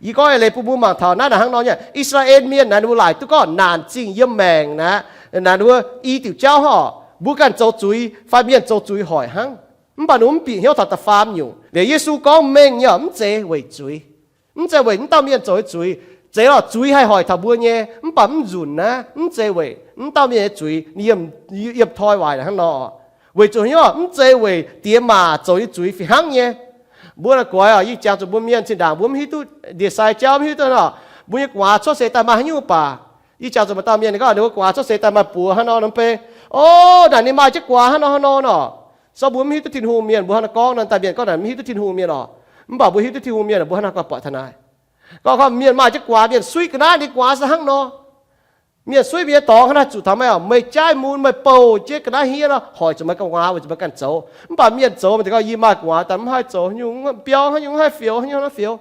Yie gorngv eix leiz bun mbuo mangc taux naaiv naaic hnangv nor nyei, I^saa^laa^en mienh naaic ninh mbuo laaic duqv gorngv naanc zingh yiem maengc naaic, naaic ninh mbuo i diuc jauv horc, mbuo ganh zoux zuiz fai mienh zoux zuiz hoic hnangv. Mv baac ninh mbuo mv bieqc hnyouv taux da'faam nyungc. Liuz Yesu gorngv mengh nyei orqc, mv zeiz weic zuiz. Mv zeiz weic mv dauh mienh zoux nyei zuiz. Zeiz lorqc, zuiz haih hoic taux mbuo nyei, mv baac mv nzunc naaiv mv zeiz weic mv dauh mienh nyei zuiz, ninh yiem toi waaic hnangv nor. Weic zuqc hnyouv mv zeiz weic diex maac zoux nyei zuiz fih hnangv nyei. Mbuo naaic goix orqc, yie jangx zuqc mbuo mienh zinh ndaangc mbuo mv hiuv duqv ndie-sai jauv, mv hiuv duqv orqc, mbuo nyei gu'nguaaz cuotv seix daaih maaih haaix nyungc baac. Yie jangx zuqc maaih dauh mienh gorngv ninh mbuo gu'nguaaz cuotv seix daaih maaih buoz hnangv nor norm bei. O, naaic ninh maaih jienv gu'nguaaz hnangv nor hnangv nor nor. So mbuo mv hiuv duqv Tin-Hungh mienh, mbuo hnangv nor gorngv naaic, dauh mienh gorngv naaic mv hiuv duqv Tin-Hungh mienh orqc. Mv baac mbuo hiuv duqv Tin-Hungh mienh, mbuo hnangv nor gorngv buatc taux naaic. Gorngv, gorngv mienh maaih jienv gu'nguaaz, mienh suiv ga'naaiv ninh gu'nguaaz se hnangv nor. Mienh suiv mienh nyei dorngx hnangv naaiv zuqc taux meih orqc, meih jaiv mun, meih bouh jienv ga'naaiv hniev nor, hoic zuqc meih gu'nguaaz, weic zuqc meih ganh zoux. Mv baac mienh zoux meih gorngv, yie maaih gu'nguaaz daaih mv haih zoux haaix nyungc, biauv haaix nyungc, mv haih fioux haaix nyungc, mv haih fioux.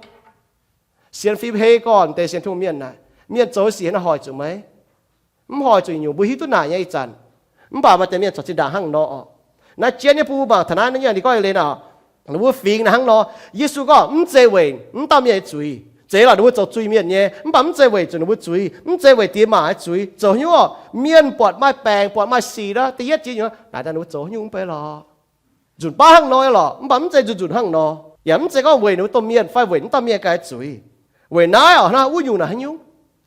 Sienx fim hei gorn deix sienx Tin-Hungh mienh naaic, mienh zoux sic hnangv naaiv hoic zuqc meih? Mv hoic zuqc nyungc, mbuo hiuv duqv naaic nyei ih zanc. Mv baac maaih deix mienh corc zinh ndaangc hnangv nor orqc. Naaiv jienv nyei bun mbuo mangc taux naaiv nyungc, ninh gorngv eix leiz naaic, ninh mbuo fingx naaic hnangv nor. Yesu gorngv mv zeiz weic mv dauh mienh nyei zuiz. Zeiz lorqc, ninh mbuo zoux zuiz-mienh nyei, mv baac mv zeiz weic zuqc ninh mbuo zuiz, mv zeiz weic diex maac nyei zuiz. Zoux haaix nyungc orqc, mienh buatc maaih baengc, buatc maaih sic nor, da'yietv jiex nyungc naaic daaih ninh mbuo zoux haaix nyungc mv bei lorqc. Nzunc baav hnangv nor lorqc, mv baac mv zeiz nzunc nzunc hnangv nor. Yaac mv zeiz gorngv weic ninh mbuo domh mienh fai weic mv dauh mienh ganh zuiz. Weic naaiv orqc, hnangv wuov nyungc naaic haaix nyungc?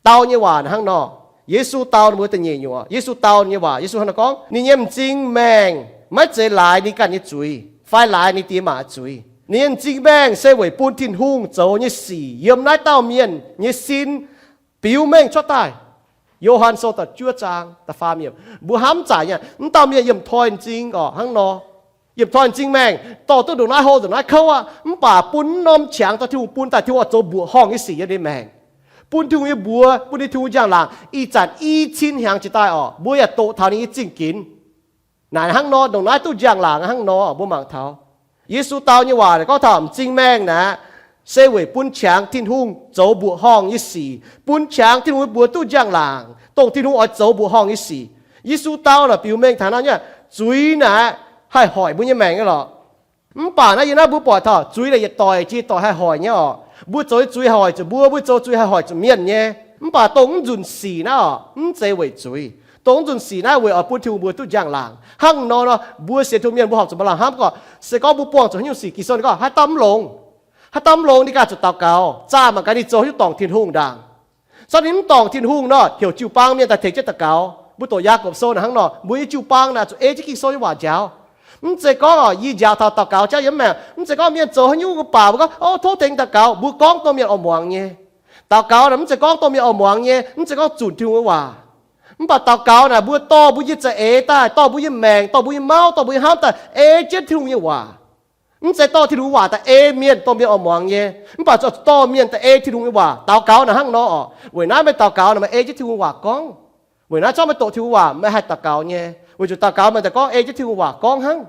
Dau nyei waac naaic hnangv nor. Yesu dau ninh mbuo da'nyeic nyungc orqc. Yesu dau nyei waac, Yesu hnangv naaiv gorngv, ninh nyei m'zing maengh maiv zeiz laaix ninh ganh nyei zuiz fai laaix ninh diex maac zuiz. Ninh nyei m'zing maengh se weic bun Tin-Hungh zoux nyei sic yiem naaiv dauh mienh nyei sin biux mengh cuotv daaih. Yo^han Sou da'juov zaang da'faam yiemc. Mbuo hnamv zaaic nyei, mv dauh mienh yiem toi m'zing orqc hnangv nor. Yiem toi m'zing maengh dorh duqv ndongc naaiv hlo ndongc naaiv kouv aqv, mv baac bun norm qangx dorh Tin-Hungh bun daaih, Tin-Hungh oix zoux mbuoqc horngh nyei sic yiem ninh maengc. Bun Tin-Hungh nyei mbuox, bun ninh Tin-Hungh njang-laangc ih zanc i cin hnyangx jiex daaih orqc, mbuo yaac doqc taux ninh nyei zingh ginx. Naaic hnangv nor, ndongc naaiv duqv njang-laangc hnangv nor, mbuo mangc taux Yesu dau nyei waac gorngv taux m'zing maengh naaic se weic bun qangx Tin-Hungh zoux mbuoqc horngh nyei sic, bun qangx Tin-Hungh nyei mbuox duqv njang-laangc, dongh Tin-Hungh oix zoux mbuoqc horngh nyei sic. Yesu dau naaic biux mengh taux naaiv nyungc, zuiz naaic haih hoic mbuo nyei maengc nyei lorqc. Mv baac naaiv yiem naaiv mbuo buatc taux zuiz naaic yietc doic jiex doic haih hoic nyei orqc. Mbuo zoux nyei zuiz haih hoic zuqc mbuo, mbuo zoux zuiz haih hoic zuqc mienh nyei. Mv baac dongh mv nzunc sic naaiv orqc, mv zeiz weic zuiz. Dongh mv nzunc sic naaiv weic oix bun Tin-Hungh mbuox duqv njang-laangc. Hnangv nor nor, mbuo sienx Tin-Hungh mienh mbuo horpc zuqc maaih lamh hnamv gorqv, se gorngv mbuo buangh zuqc haaix nyungc sic, Ging-Sou ninh gorngv haaix dauh mv longx, haaix dauh mv longx, ninh ganh zuqc daux gaux, zaah mangc gaax ninh zoux haaix nyungc dorngc Tin-Hungh ndaangc. Se gorngv ninh mv dorngc Tin-Hungh nor, heuc jiu-baang mienh daaih tengx jienv daux gaux. Mbuo doqc Yaagorpc Sou naaic hnangv nor, mbuo nyei jiu-baang naaic zuqc ei jienv Ging-Sou nyei waac njaaux. Mv zeiz gorngv oc, yie njaaux taux daux gaux jauv yiem maengc, mv zeiz gorngv mienh zoux haaix nyungc mbuo baaux mbuo gorngv, Ov, tov tengx daux gaux, mbuo gorngv dongh mienh oix muangx nyei. Daux gaux naaic mv zeiz gorngv dongh mienh oix muangx nyei, mv zeiz gorngv zunc Tin-Hungh nyei waac. Mv baac daux gaux naaic mbuo dorh mbuo nyei za'eix daaih, dorh mbuo nyei maengc, dorh mbuo nyei mauv, dorh mbuo nyei hnamv daaih ei jienv Tin-Hungh nyei waac. Mv zeiz dorh Tin-Hungh waac daaih ei mienh, dongh mienh oix muangx nyei, mv baac zuqc dorh mienh daaih ei Tin-Hungh nyei waac. Daux gaux naaic hnangv nor oc. Weic naaiv meih daux gaux naaic meih ei jienv Tin-Hungh waac gorngv. Weic naaiv zorqv meih doqc Tin-Hungh waac meih haih daux gaux nyei, weic zuqc daux gaux meih daaih gorngv ei jienv Tin-Hungh waac gorngv hnangv.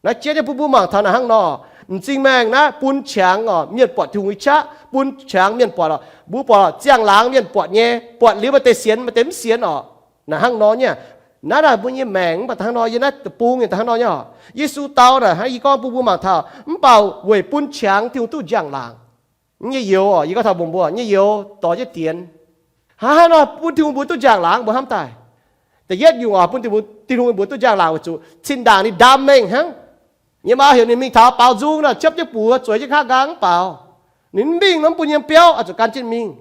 Naaiv jiex nyei bun mbuo mangc taux naaic hnangv nor, m'zing maengh naaiv bun qangx oc, mienh buatc Tin-Hungh nyei qaqv, bun qangx mienh buatc oc. Mbuo buatc oc, ziangh laangz mienh buatc nyei, buatc liuz maaih deix sienx, maaih deix mv sienx oc. Naaic hnangv nor nyei. Naaiv naaic mbuo nyei maengc mv baac da'hnangv nor, yiem naaiv deic-bung nyei da'hnangv nor nyei oc. Yesu dau naaic hnangv yie gorngv bun mbuo mangc taux, mv baac weic bun qangx Tin-Hungh duqv njang-laangc. Nyei youz oc, yie gorngv taux mbuo, mbuo nyei youz dorh jienv dienx. Hnangv haaix nor bun Tin-Hungh mbuo duqv njang-laangc mbuo hnamv daaih? Da'yietv nyungc oc, bun Tin-Hungh mbuo duqv njang-laangc weic zuqc zinh ndaangc ninh ndaam mengh hnangv. Ninh maa heuc ninh mingh taux baaux nzung nor, ciepv jienv buoz zueiz jienv nqa'haav nqaang mv baaux. Ninh mv mingh nor mv bun yiem biauv, oix zuqc gan jienv mingh.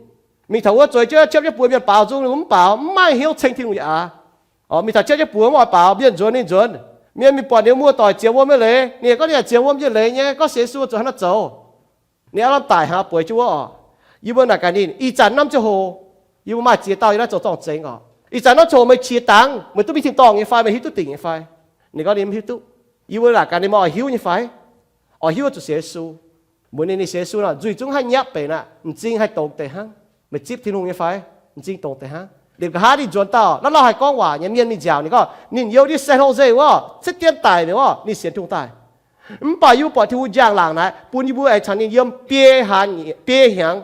Mingh taux wuov zueiz jienv ciepv jienv buoz mienh baaux nzung ninh mv baaux, mv maaih hnyouv ceng Tin-Hungh yaac aav. Mingh taux ciepv jienv buoz mv oix baaux, mienh nzuonx ninh nzuonx. Mienh mingh buatc ninh wuov muoz-doic ziex wuom nyei leiz, ninh gorngv ninh ziex wuom nyei leiz nyei, gorngv sienx Yesu zuqc hnangv naaiv zoux. Ninh aav lamh daic hnangv bueix jienv wuov oc. Yie mbuo naaic gaax ninh, ih zanc norm ziangh hoc, yie mbuo maaih ziex dauh yiem naaiv zoux zorng-zengx oc. Ih zanc norm ziangh hoc meih qiex dangx, meih duqv mingh tin-dorngh nyei fai, meih hiuv duqv dingc nyei fai? Ninh gorngv ninh mv hiuv duqv. Yie mbuo naaic gaax ninh, meih oix hiuv nyei fai? Oix hiuv zuqc sienx Yesu. Mbuox ninh, ninh sienx Yesu nor, nzuih zungv haih nyapv benx aqv, m'zing haih dongz deix hnangv. Meih zipv Tin-Hungh nyei fai? M'zing dongz deix hnangv. Liuz nqa'haav ninh nzuonx dauh, lauh lauh haih gorngv waac nyei mienh mingh nziaauc ninh gorngv, ninh youz ndiev San Jose wuov, ciev dien daic mi'aqv, ninh sienx Tin-Hungh daaih. Mv baac yie mbuo buatc Tin-Hungh njang-laangc naaic, bun yie mbuo aengx caux ninh yiem biei hnyangx, biei hnyangx.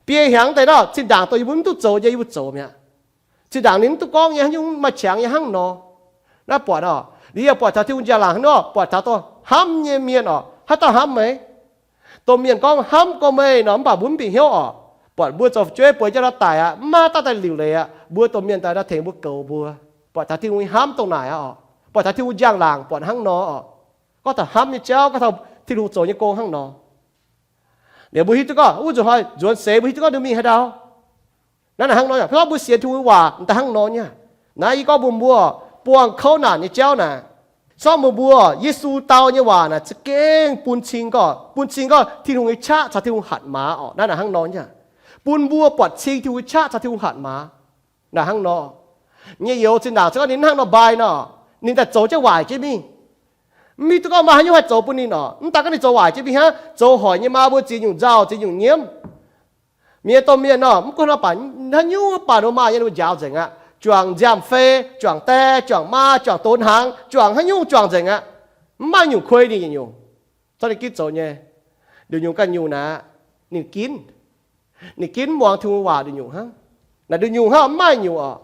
Biei hnyangx deix nor, zinh ndaangc dongh yie mbuo mv duqv zoux nyei, yie mbuo zoux mi'aqv. Zinh ndaangc ninh mv duqv gorngv nyei, haaix nyungc maaih qangx nyei hnangv nor. Naaiv buatc oc, liuz yie buatc taux Tin-Hungh njang-laangc hnangv nor, buatc taux dongh hnamv nyei mienh oc, haaix dauh hnamv meih? Dongh mienh gorngv hnamv gorngv meih nor, mv baac mbuo mv bieqc hnyouv oc. Buatc mbuo zoux fu'jueiv bueix jienv nor daic aqv, mv maaih dauh daaih liuc leiz aqv, mbuo dongh mienh daaih nor tengx mbuo goux mbuo. Buatc taux Tin-Hungh nyei hnamv dongh naaic aqv oc. Buatc taux Tin-Hungh njang-laangc buatc hnangv nor oc. Gorngv taux hnamv nyei jauv, gorngv taux Tin-Hungh zoux nyei gong hnangv nor. Liuz mbuo hiuv duqv gorngv wuov nzunc hnoi nzuonx seix mbuo hiuv duqv gorngv ninh mingh haaix ndau. Naaiv naaic hnangv nor, hnangv mbuo sienx Tin-Hungh waac daaih hnangv nor nyei. Naaiv yie gorngv mbuox mbuo, buangh kouv naanc nyei jauv naaic, zorqv mbuo mbuo Yesu dau nyei waac naaic za'gengh bun cing gorqv, bun cing gorqv Tin-Hungh nyei qaqv caux Tin-Hungh hatc maaz oc. Naaiv naaic hnangv nor nyei. Bun mbuo buatc cing Tin-Hungh nyei qaqv caux Tin-Hungh hatc maaz. Naaic hnangv nor. Nyei youz zinh ndaangc se gorngv ninh hnangv nor mbai nor, ninh daaih zoux jienv waaic jienv mingh. Mv hiuv duqv gorngv maaih haaix nyungc haih zoux bun ninh oc. Mv daan gorngv ninh zoux waaic jienv mingh hnangv, zoux hoic nyei maa mbuo ziex nyungc nzauh, ziex nyungc nyiemv. Mienh domh mienh nor, mv gunv haaix baac, haaix nyungc baac ninh mbuo maaih nyei, ninh mbuo njaaux nzengc aqv. Juangc nziaamv-fei, juangc die, juangc maa, juangc donx hnaangx, juangc haaix nyungc juangc nzengc aqv. Mv maaih nyungc kuei ninh yietc nyungc. Zorqv ninh ginv zoux nyei. Nduqc nyungc ganh nyungc naaic, ninh ginv. Ninh ginv mv muangx Tin-Hungh waac nduqc nyungc hnangv. Naaic nduqc nyungc hnangv, mv maaih nyungc oc.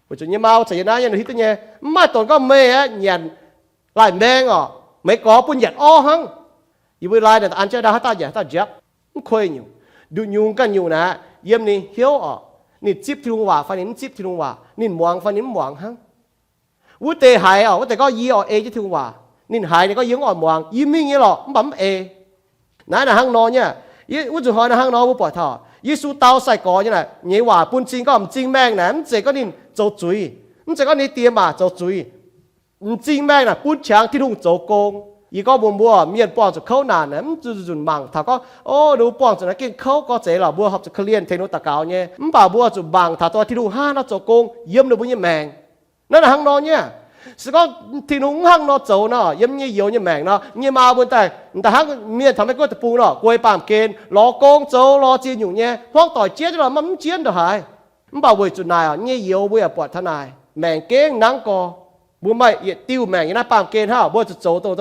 Weic zuqc nyei maa caux yie naaiv nyei hiuv duqv nyei, mv maaih donx gorngv meih aeqv, nyanc laaih maeng oc, meih gorx bun nyanc orv hnangv. Yie mbuo laaih naaic an jienv ndau haaix dauh nyanc haaix dauh nziapv, mv kuei nyungc. Nduqc nyungc ganh nyungc naaic, yiem ninh hnyouv oc, ninh zipv Tin-Hungh waac fai ninh mv zipv Tin-Hungh waac, ninh muangx fai ninh mv muangx hnangv. Wuov deix haiz oc, wuov deix gorngv yie oix ei jienv Tin-Hungh waac. Ninh haiz ninh gorngv yie mv oix muangx, yie mingh nyei lorqc mv baac mv ei. Naaiv naaic hnangv nor nyei. Wuov nzunc hnoi naaic hnangv nor mbuo buatc taux Yesu dau sai-gorx nyei naaic, nyei waac bun cing gorngv m'zing maengh naaic, mv zeiz gorngv ninh zoux zuiz, mv zeiz gorngv ninh die maac zoux zuiz. M'zing maengh naaic bun qangx Tin-Hungh zoux gong. Yie gorngv mbuox mbuo, mienh buangh zuqc kouv naanc naaic, mv zuqc nzunc mangc taux gorngv, o, ninh mbuo buangh zuqc naaiv gengh kouv gorx zeiz lorqc, mbuo horpc zuqc korv-lienh tengx ninh mbuo daux gaux nyei. Mv baac mbuo zuqc mangc taux dongh Tin-Hungh hnangv haaix nor zoux gong yiem ninh mbuo nyei maengc. Naaiv naaic hnangv nor nyei. Se gorngv Tin-Hungh mv hnangv nor zoux nor, yiem nyei youz nyei maengc nor, nyei maa mbuo daaih, daaih hnangv mienh taux Meiv Guoqv deic-bung nor, guei baamh gen, lorz gong zoux, lorz ziex nyungc nyei, hmuangv doic jienv nor, mv jienv ndongc haaix. Mv baac weic zuqc naaic oc, nyei youz mbuo yaac buatc taux naaic, maengc gengh nangv gorx. Mbuo maaih yietc diuh maengc yiem naaiv baamh gen hnangv, mbuo zuqc zoux dongh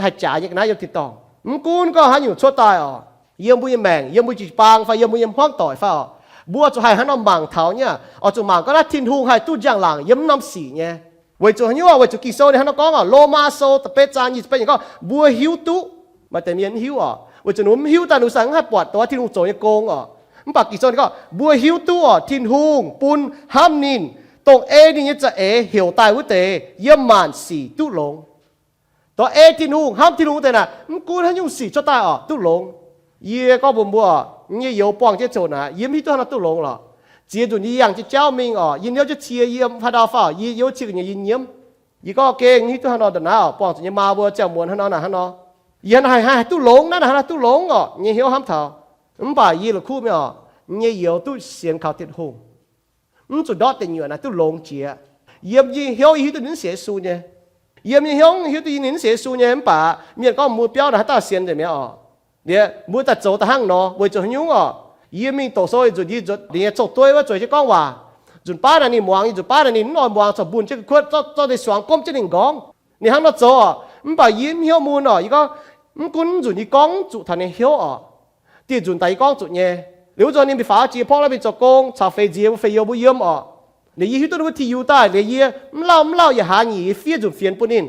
haih jaaix nyei ga'naaiv yiem tin-dorngh. Mv gunv gorngv haaix nyungc cuotv daaih oc, yiem mbuo nyei maengc, yiem mbuo jiu-baang fai yiem mbuo nyei hmuangv doic fai oc, mbuo zuqc haih hnangv nor mangc taux nyei. Oix zuqc mangc gorngv naaiv Tin-Hungh haih duqv njang-laangc yiem mv norm sic nyei. Weic zuqc haaix nyungc? Weic zuqc Ging-Sou ninh hnangv nor gorngv oc, Lomaa Sou da'betv zaang nyic ziepc betv yiemc gorngv, mbuo hiuv duqv, maaih deix mienh mv hiuv oc, weic zuqc ninh mbuo mv hiuv daaih ninh mbuo sai mv haih buatc dongh Tin-Hungh zoux nyei gong oc. Mv baac Ging-Sou ninh gorngv mbuo hiuv duqv oc, Tin-Hungh bun hnamv ninh dongh ei ninh nyei za'eix heuc daaih wuov deix yiem maanc sic duqv longx. Dongh ei Tin-Hungh, hnamv Tin-Hungh wuov deix naaic, mv gunv haaix nyungc sic cuotv daaih oc, duqv longx. Yie gorngv mbuox mbuo, nyei youz buangh jienv ziouc naaic, yie mv hiuv duqv hnangv nor duqv longx lorqc. Ziex nzunc yie yangh jienv jauv mingh oc, yie niouv jienv cie yiem haaix ndau fai oc, yie youz cie ga'nyiec yie nyiemv. Yie gorngv gengh hiuv duqv hnangv nor nda'naaiv oc, buangh zuqc nyei maa mbuo ziangh muonz hnangv nor naaic hnangv nor. Yie hnangv haaix haih duqv longx naaiv, hnangv haaix duqv longx oc, nyei hnyouv hnamv taux. Mv baac yie la'kuqv mingh oc, nyei youz duqv sienx kaux Tin-Hungh. Mv zuqc ndortv deic nyuoqc naaic duqv longx jiex. Yiem yie hnyouv yie hiuv duqv ninh mv sienx Yesu nyei. Yiem yie hnyouv hiuv duqv yie ninh mv sienx Yesu nyei, mv baac mienh gorngv mbuo biauv naaic haaix dauh sienx nzengc mi'aqv oc. Liuz mbuo daaih zoux da'hnangv nor weic zuqc haaix nyungc oc? Yie mingh doqc sou nzunc, yie nzuonx ninh nyei cong-dueiv wuov zueiz jienv gorngv waac. Nzunc baav naaic ninh muangx, yie nzunc baav naaic ninh mv oix muangx, corc mbunh jienv ga'kuotv zorqv, zorqv deix suangx gomv jienv ninh nqorngv. Ninh hnangv nor zoux oc. Mv baac yie mv hnyouv mun oc. Yie gorngv, mv gunv nzunc yie gorngv zuqc taux ninh hnyouv oc. Dieh nzunc daaih yie gorngv zuqc nyei. Liuz wuov nzunc ninh mingh faaux jiex porv, mingh zoux gong caux feix nziex mbuo feix youz mbuo yiem oc. Liuz yie hiuv duqv ninh mbuo Tin-Hungh daaih, liuz yie mv lauh mv lauh yaac hlaax nyeic yie fiev nzunc fienx bun ninh,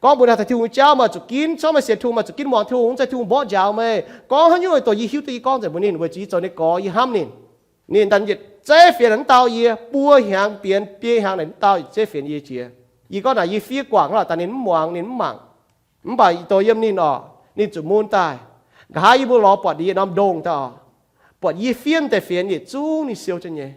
gorngv mbuox ninh taux Tin-Hungh jauv, meih zuqc ginv, corc meih sienx Tin-Hungh meih zuqc ginv muangx Tin-Hungh, mv zeiz Tin-Hungh mborqv njaaux meih. Gorngv haaix nyungc dongh yie hiuv duqv yie gorngv nzengc mbuox ninh weic zuqc yie zoux ninh gorx, yie hnamv ninh. Ninh daaih yietc zeiv fienx mv dau yie, buo hnyangx bienx biei hnyangx naaic mv dau, yietc zeiv fienx yie jiex. Yie gorngv naaic yie fiev guangc lorqc, daaih ninh mv muangx, ninh mv mangc. Mv baac dongh yiem ninh oc, ninh zuqc mun daaih. Nqa'haav yie mbuo lorz buatc ninh yietc norm ndongh daaih oc, buatc yie fiev deix fienx yietc zungv ninh siou jienv nyei.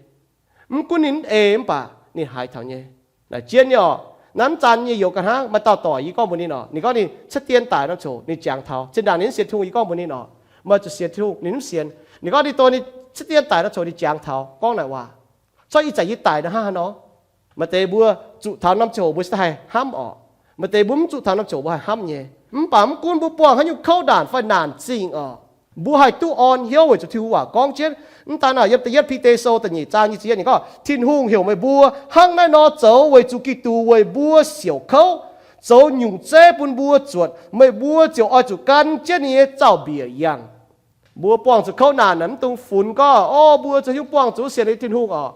Mv gunv ninh mv ei mv baac ninh haiz taux nyei. Naaic jienv nyei oc. Naaiv zanc nyei youz ga'hnangv, maaih dauh doic yie gorngv mbuox ninh oc, ninh gorngv ninh cuotv dien daic norm ziangh hoc ninh jangx taux. Zinh ndaangc ninh mv sienx Tin-Hungh yie gorngv mbuox ninh oc, meih zuqc sienx Tin-Hungh, ninh mv sienx. Ninh gorngv ninh dongh ninh cuotv dien daic norm ziangh hoc ninh jangx taux gorngv naaic waac. Corc ih zanc yie daic nor hnangv haaix nor. Maaih deix mbuo zuqc taux norm ziangh hoc mbuo se haih hnamv oc. Maaih deix mbuo mv zuqc taux norm ziangh hoc mbuo haih hnamv nyei. Mv baac mv gunv mbuo buangh haaix nyungc kouv naanc fai naanc zingh oc, mbuo haih duqv orn hnyouv weic zuqc Tin-Hungh waac gorngv jienv. Mv daan naaic yiem da'yietv Bide Sou da'nyeic zaang nyic ziepc yietv ninh gorngv, Tin-Hungh heuc meih mbuo hnangv naaiv nor zoux weic zuqc Giduc weic mbuo siouc kouv, zoux nyungc zeiv bun mbuo zuotc. Meih mbuo ziouc oix zuqc gan jienv ninh nyei zaux-mbiec yangh. Mbuo buangh zuqc kouv naanc naaic mv dungx funx gorngv, o, mbuo zoux hnyouv buangh zuqc sienx Tin-Hungh oc.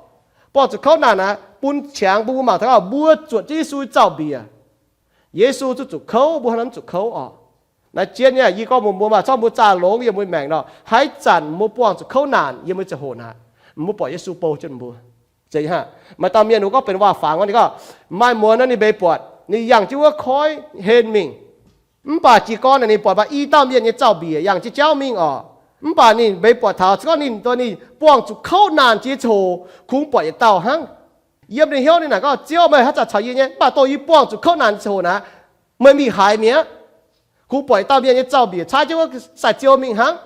Buangh zuqc kouv naanc naaic bun qangx bun mbuo mangc taux gorngv mbuo zuotc jienv Yesu zaux-mbiec. Yesu zuqc zuqc kouv, mbuo hnangv naaiv mv zuqc kouv oc. Naaiv jienv nyei, yie gorngv mbuox mbuo maah, corc mbuo zaah longx yiem mbuo maengc nor, haaix zanc mbuo buangh zuqc kouv naanc yiem mbuo ziangh hoc naaic, mbuo buatc Yesu bouh jienv mbuo. Maaih dauh mienh mbuo gorngv benx waac-fangx nor, ninh gorngv maaih muonz nor ninh mbeix buatc, ninh yangh jienv wuov koiv hen mingh. Mv baac jiez gorn naaic ninh buatc maaih i dauh mienh nyei zaux-mbiec yangh jienv jauv mingh oc. Mv baac ninh mbeix buatc taux se gorngv ninh, ninh buangh zuqc kouv naanc jiex ziangh hoc kungx buatc yietc dauh hnangv. Yiem ninh hnyouv ninh naaic gorngv, Ziouv, meih haaix zanc caux yie nyei? Mv baac dongh yie buangh zuqc kouv naanc ziangh hoc naaic, meih mingh haaix mi'aqv? Kungx buatc yietc dauh mienh nyei zaux-mbiec cai jienv wuov sai-ziou mingh hnangv.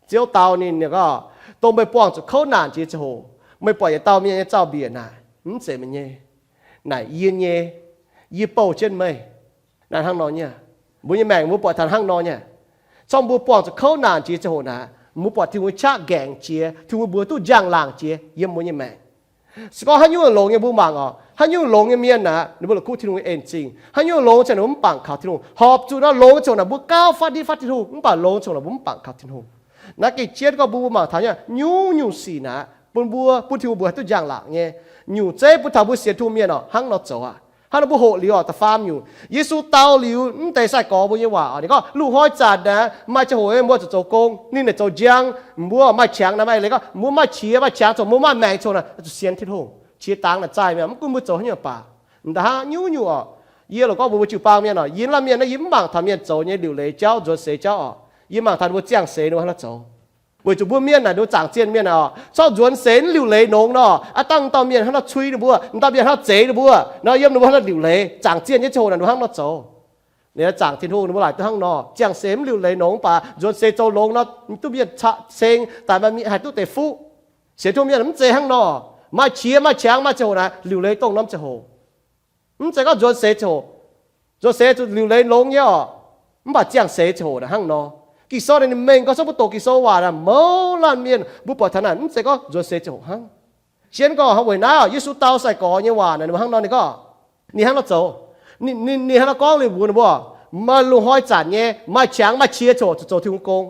Ziouv dau ninh, ninh gorngv, Dongh meih buangh zuqc kouv naanc jiex ziangh hoc meih buatc yietc dauh mienh nyei zaux-mbiec naaic, mv zeiz meih nyei. Naaic yie nyei. Yie bouh jienv meih. Naaiv hnangv nor nyei. Mbuo nyei maengc mbuo buatc taux hnangv nor nyei. Corc mbuo buangh zuqc kouv naanc jiex ziangh hoc naaic, mbuo buatc Tin-Hungh qaqv ngaengc jiex, Tin-Hungh mbuox duqv njang-laangc jiex yiem mbuo nyei maengc. Se gorngv haaix nyungc longx nyei mbuo mangc oc, haaix nyungc longx nyei mienh naaic, ninh mbuo la'kuqv Tin-Hungh nyei en-zingh. Haaix nyungc longx ziangh ninh mbuo mv bangc kaux Tin-Hungh. Horpc zuqc nor longx ziangh hoc naaic mbuo gauh fatv ndiev fatv Tin-Hungh, mv baac longx ziangh hoc naaic mbuo mv bangc kaux Tin-Hungh. Naaiv gengh jienv gorngv mbuo, mbuo mangc taux nyei nyungc-nyungc sic naaic bun mbuo, bun Tin-Hungh mbuox haih duqv njang-laangc nyei. Nyungc zeiv bun taux mbuo sienx Tin-Hungh mienh oc, hnangv nor zoux aqv. Hnangv nor mbuo hoqc liuz oc, da'faam nyungc, Yesu dau liuz mv deix sai-gorx mbuo nyei waac oc, ninh gorngv, Lungh hnoi zanc naaic maaih ziangh hoc mbuo zuqc zoux gong, ninh naaic zoux njang, mbuo maaih qangx naaic, maaih leiz gorngv mbuo maaih qiex maaih qangx ziangh hoc, mbuo maaih maengc ziangh hoc naaic zuqc sienx Tin-Hungh. Qiex dangx naaic zaih mi'aqv, mv gunv mbuo zoux haaix nyungc baac. Da'hnangv nyungc-nyungc oc, yie loc gorngv mbuox mbuo jiu-baang mienh oc, yie lamh mienh naaiv yie mv mangc taux mienh zoux nyei liuc leiz jauv, nzuonx seix jauv oc. Yie mangc taux ninh mbuo ziangh seix ninh mbuo hnangv nor zoux. Weic zuqc mbuo mienh naaic ninh mbuo zaangc zienh mienh oc, corc nzuonx seix mv liuc leiz nongx nor, aav dangh dauh mienh hnangv nor cui ninh mbuo, dauh mienh hnangv nor zeix ninh mbuo nor, yiem ninh mbuo hnangv nor liuc leiz. Zaangc zienh nyei ziangh hoc naaic ninh mbuo hnangv nor zoux. Ninh zaangc Tin-Hungh ninh mbuo laaic duqv hnangv nor, ziangh seix mv liuc leiz nongx, mv baac nzuonx seix zoux longx nor, duqv mienh ceng daaih, maaih mienh haih duqv deix fuqv. Sienx Tin-Hungh mienh mv zeiz hnangv nor. Maaih qiex maaih qangx maaih ziangh hoc naaic liuc leiz dongh norm ziangh hoc. Mv zeiz gorngv nzuonx seix ziangh hoc, nzuonx seix ziangh hoc liuc leiz longx nyei oc. Mv baac ziangh seix ziangh hoc naaic hnangv nor. Ging-Sou naaic ninh mengh gorngv, se gorngv mbuo doqc Ging-Sou waac naaic, mouz laanh mienh mbuo buatc taux naaic mv zeiz gorngv nzuonx seix ziangh hoc hnangv. Zien gorngv hnangv weic naaiv oc, Yesu dau sai-gorx nyei waac naaic ninh mbuo hnangv nor, ninh gorngv, ninh hnangv nor zoux. Ninh, ninh, ninh hnangv nor gorngv liuz mbuox ninh mbuo, maaih lungh hnoi zanc nyei maaih qangx maaih qiex ziangh hoc zuqc zoux Tin-Hungh gong.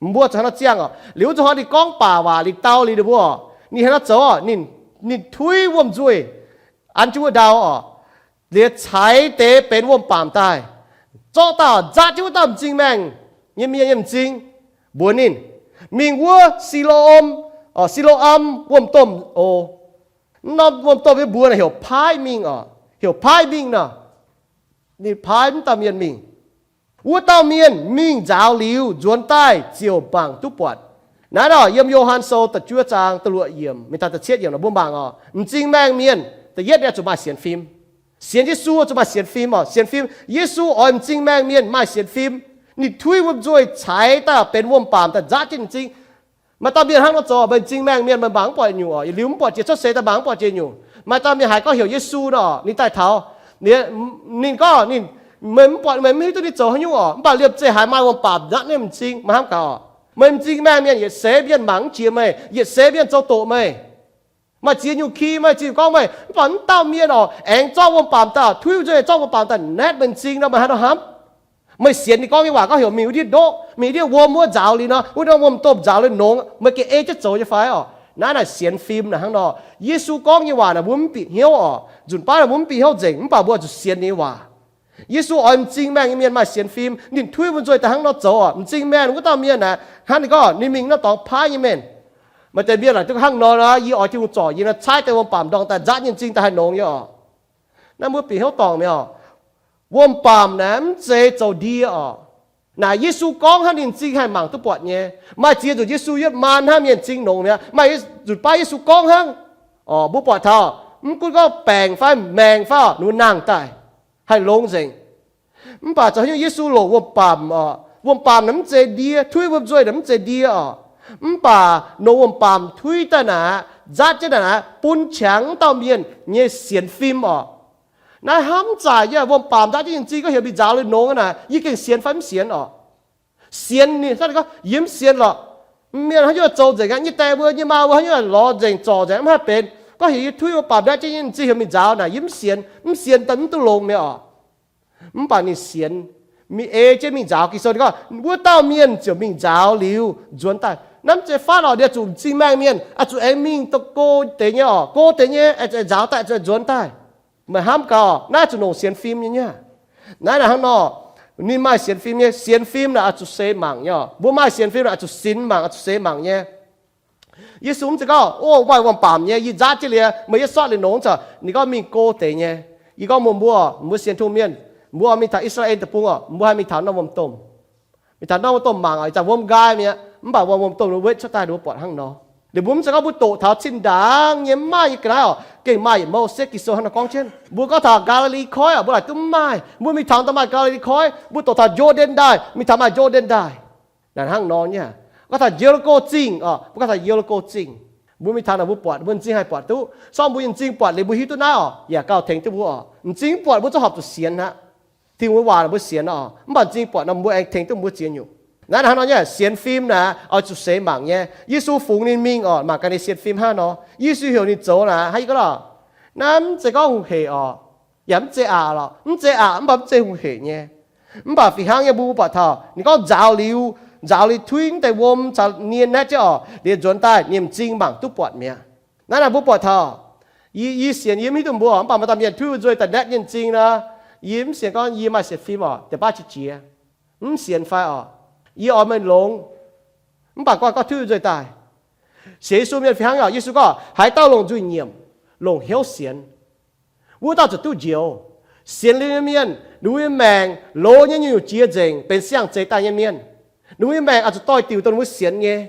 Mbuo zuqc hnangv nor ziangh oc. Liuz wuov zuqc hnoi ninh gorngv baac waac, ninh dau liuz ninh mbuo oc, ninh hnangv nor zoux oc. Ninh, ninh tuiv wuom-nzuih an jienv wuov ndau oc, liuz caix deix benx wuom-baamc daaih, zorqv daaih nzatv jienv wuov dauh m'zing maengh nyei mienh nyei m'zing, mbuox ninh, Mingh wuov Si^lo^am, Si^lo^am wuom-domh oc. Wuov norm wuom-domh nyei mbuox naaic heuc Paaiv Mingh oc. Heuc Paaiv Mingh nor, ninh paaiv wuov dauh mienh mingh. Wuov dauh mienh mingh nzaaux liuz nzuonx daaih ziouc mangc duqv buatc. Naaiv nor yiem Yo^han Sou da'juov zaang da'luoqc yiemc mingh daaih da'cietv yiemc nor mbuo mangc oc. M'zing maengh mienh da'yietv ninh zuqc maaih sienx fim. Sienx Yesu zuqc maaih sienx fim oc. Sienx fim. Yesu oix m'zing maengh mienh maaih sienx fim. Ninh tuix wuom nzuih caux daaih benx wuom-baamc daaih nzaatv jienv m'zing. Maaih dauh mienh hnangv nor zoux, meih m'zing maengh mienh meih mangc mv buatc nyungc oc. Yietc liuz mv buatc jiex cuotv seix daaih mangc mv buatc jiex nyungc. Maaih dauh mienh haiz gorngv heuc Yesu nor, ninh daaih taux, ninh, ninh gorngv ninh, meih mv buatc, meih mv hiuv duqv ninh zoux haaix nyungc oc. Mv baac liemh zeih haiz maaih wuom-baamc nzaatv ninh m'zing, meih hnamv gaax oc. Meih m'zing maengh mienh yietc seix mienh mangc mv jiex meih, yietc seix mienh zoux doqc meih. Maaih ziex nyungc ki, maaih ziex nyungc gorngv meih, mv baac mv dauh mienh oc, aengx zorqv wuom-baamc daaih, tuix wuom nzuih zorqv wuom-baamc daaih naetv meih m'zing nor, meih haaix nor hnamv? Meih sienx ninh gorngv nyei waac gorngv heuc mingh wuov ndiev ndoqv, mingh wuov ndiev wuom wuov nzaaux liuz nor, wuov ndiev wuom-domh nzaaux liuz nongx, meih gengh ei jienv zoux nyei fai oc? Naaiv naaic sienx fim naaic hnangv nor. Yesu gorngv nyei waac naaic mbuo mv bieqc hnyouv oc. Nzunc baav naaic mbuo mv bieqc hnyouv nzengc, mv baac mbuo zuqc sienx ninh nyei waac. Yesu oix m'zing maengh nyei mienh maaih sienx fim. Ninh tuix wuom nzuih daaih hnangv nor zoux oc. M'zing maengh wuov dauh mienh naaic hnangv ninh gorngv ninh mingh norm dorngx paaiv nyei mienh. Maaih deix mienh naaic duqv hnangv nor, yie oix Tin-Hungh zorc yie nor, caaiv deix wuom-baamc ndorm daaih nzaatv nyei m'zing daaih haih nongx nyei oc. Naaiv mbuo bieqc hnyouv dorngc mi'aqv oc. Wuom-baamc naaic mv zeiz zoux ndie oc. Naaic Yesu gorngv hnangv ninh m'zing haih mangc duqv buatc nyei. Maaih ziex nzunc Yesu yietv maan hnangv mienh m'zing nongx mi'aqv. Maaih nzunc baav Yesu gorngv hnangv. Oc, mbuo buatc taux, mv gunv gorngv baengc fai maengc fai oc, ninh mbuo nangh daaih haih longx nzengc. Mv baac zoux haaix nyungc Yesu longc wuom-baamc oc. Wuom-baamc naaic mv zeiz ndie, tuix wuom nzuih naaic mv zeiz ndie oc. Mv baac nongx wuom-baamc tuix daaih naaic, nzaatv jienv naaic, bun qangx wuov dauh mienh nyei sienx fim oc. Naaiv hnamv zaaic nyei, wuom-baamc nzaatv jienv nyei m'zing gorngv heuc mingh nzaaux liuz nongx naaic, yie gengh sienx fai mv sienx oc? Sienx ninh, gorngv yie mv sienx lorqc. Mienh haaix nyungc zoux nzengc aqv, nyei die mbuo, nyei maa mbuo haaix nyungc lorz nzengc, zorc nzengc, mv haih benx. Gorngv heuc yie tuix wuom-baamc nzaatv jienv nyei m'zing heuc mingh nzaaux naaic, yie mv sienx, mv sienx daaih mv duqv longx mi'aqv oc. Mv baac ninh sienx, mingh ei jienv mingh nzaaux. Ging-Sou gorngv wuov dauh mienh ziouc mingh nzaaux liuz nzuonx daaih. Naaiv mv zeiz fatv oc, ninh zuqc m'zing maengh mienh, oix zuqc aengx mingh daaih go deix nyei oc, go deix nyei, aengx nzaaux daaih, zuqc nzuonx daaih. Meih hnamv gaax, naaiv zuqc longc sienx fim nyei nyei. Naaiv naaic hnangv nor, ninh maaih sienx fim nyei. Sienx fim naaic oix zuqc seix mangc nyei oc. Mbuo maaih sienx fim naaic oix zuqc sinx mangc, oix zuqc seix mangc nyei. Yesu mv zeiz gorngv, o, maaih wuom-baamc nyei, yie nzaatv jienv liuz, meih yietv sortv liuz nongx caux ninh gorngv mingh go deix nyei. Yie gorngv mbuox mbuo, mbuo sienx Tin-Hungh mienh, mbuo mingh taux I^saa^laa^en Deic-Bung oc, mbuo haih mingh taux norm wuom-domh. Mingh taux norm wuom-domh mangc oc, ih zanc wuom nqaai mi'aqv, mv baac wuom, wuom-domh ninh wetv cuotv daaih, ninh mbuo buatc hnangv nor. Liuz mbuo mv zeiz gorngv mbuo doqc taux zinh ndaangc nyei mv maaih nyei ga'naaiv oc, gengh maaih yietc mouc se Ging-Sou hnangv nor gorngv jienv. Mbuo gorngv taux Gaa^li^li Koiv oc, mbuo laaic duqv mv maaih. Mbuo mingh taux daaih maaih Gaa^li^li Koiv, mbuo doqc taux Njorv^ndaen Ndaaih, mingh taux maaih Njorv^ndaen Ndaaih. Naaic hnangv nor nyei. Gorngv taux Ye^li^ko Zingh oc, mbuo gorngv taux Ye^li^ko Zingh. Mbuo mingh taux naaic mbuo buatc, mbuo m'zing haih buatc duqv. Sorng mbuo nyei m'zing buatc liuz mbuo hiuv duqv naaiv oc, yaac gauh tengx duqv mbuo oc. M'zing buatc mbuo zungv horpc zuqc sienx aqv. Tin-Hungh nyei waac mbuo sienx oc, mv baac m'zing buatc nor mbuo aengx tengx duqv mbuo ziex nyungc. Naaiv hnangv nor nyei, sienx fim naaic oix zuqc seix mangc nyei. Yesu fungx ninh mingh oc, mangc gaax ninh sienx fim hnangv nor. Yesu heuc ninh zoux naaic, hnangv yie gorngv lorqc, naaiv mv zeiz gorngv hungh hec oc, yaac mv zeiz aqc lorqc, mv zeiz aqc mv baac mv zeiz hungh hec nyei. Mv baac fih hnangv nyei mbuo buatc taux ninh gorngv nzaaux liuz, nzaaux liuz tuix deix wuom caux nie naetv jienv oc, liuz nzuonx daaih ninh m'zing mangc duqv buatc mi'aqv. Naaiv naaic mbuo buatc taux, yie, yie sienx, yie mv hiuv duqv mbuo oc, mv baac maaih dauh mienh tuix wuom nzuih daaih naetv nyei m'zing nor, yie mv sienx gorngv yie maaih sienx fim oc, deix baav qiex jiez. Mv sienx fai oc? Yie oix meih longx. Mv baac gorngv, gorngv tuix wuom nzuih daaih. Sienx Yesu mienh fih hnangv oc. Yesu gorngv, haaix dauh longc nzuih nyiemc, longc hnyouv sienx, wuov dauh zuqc duqv njoux. Sienx liuz nyei mienh, ninh mbuo nyei maengc loz nyei nyungc-nyungc jiex nzengc, benx siang-zeix daaih nyei mienh. Ninh mbuo nyei maengc oix zuqc doix-diuc dongh ninh mbuo sienx nyei.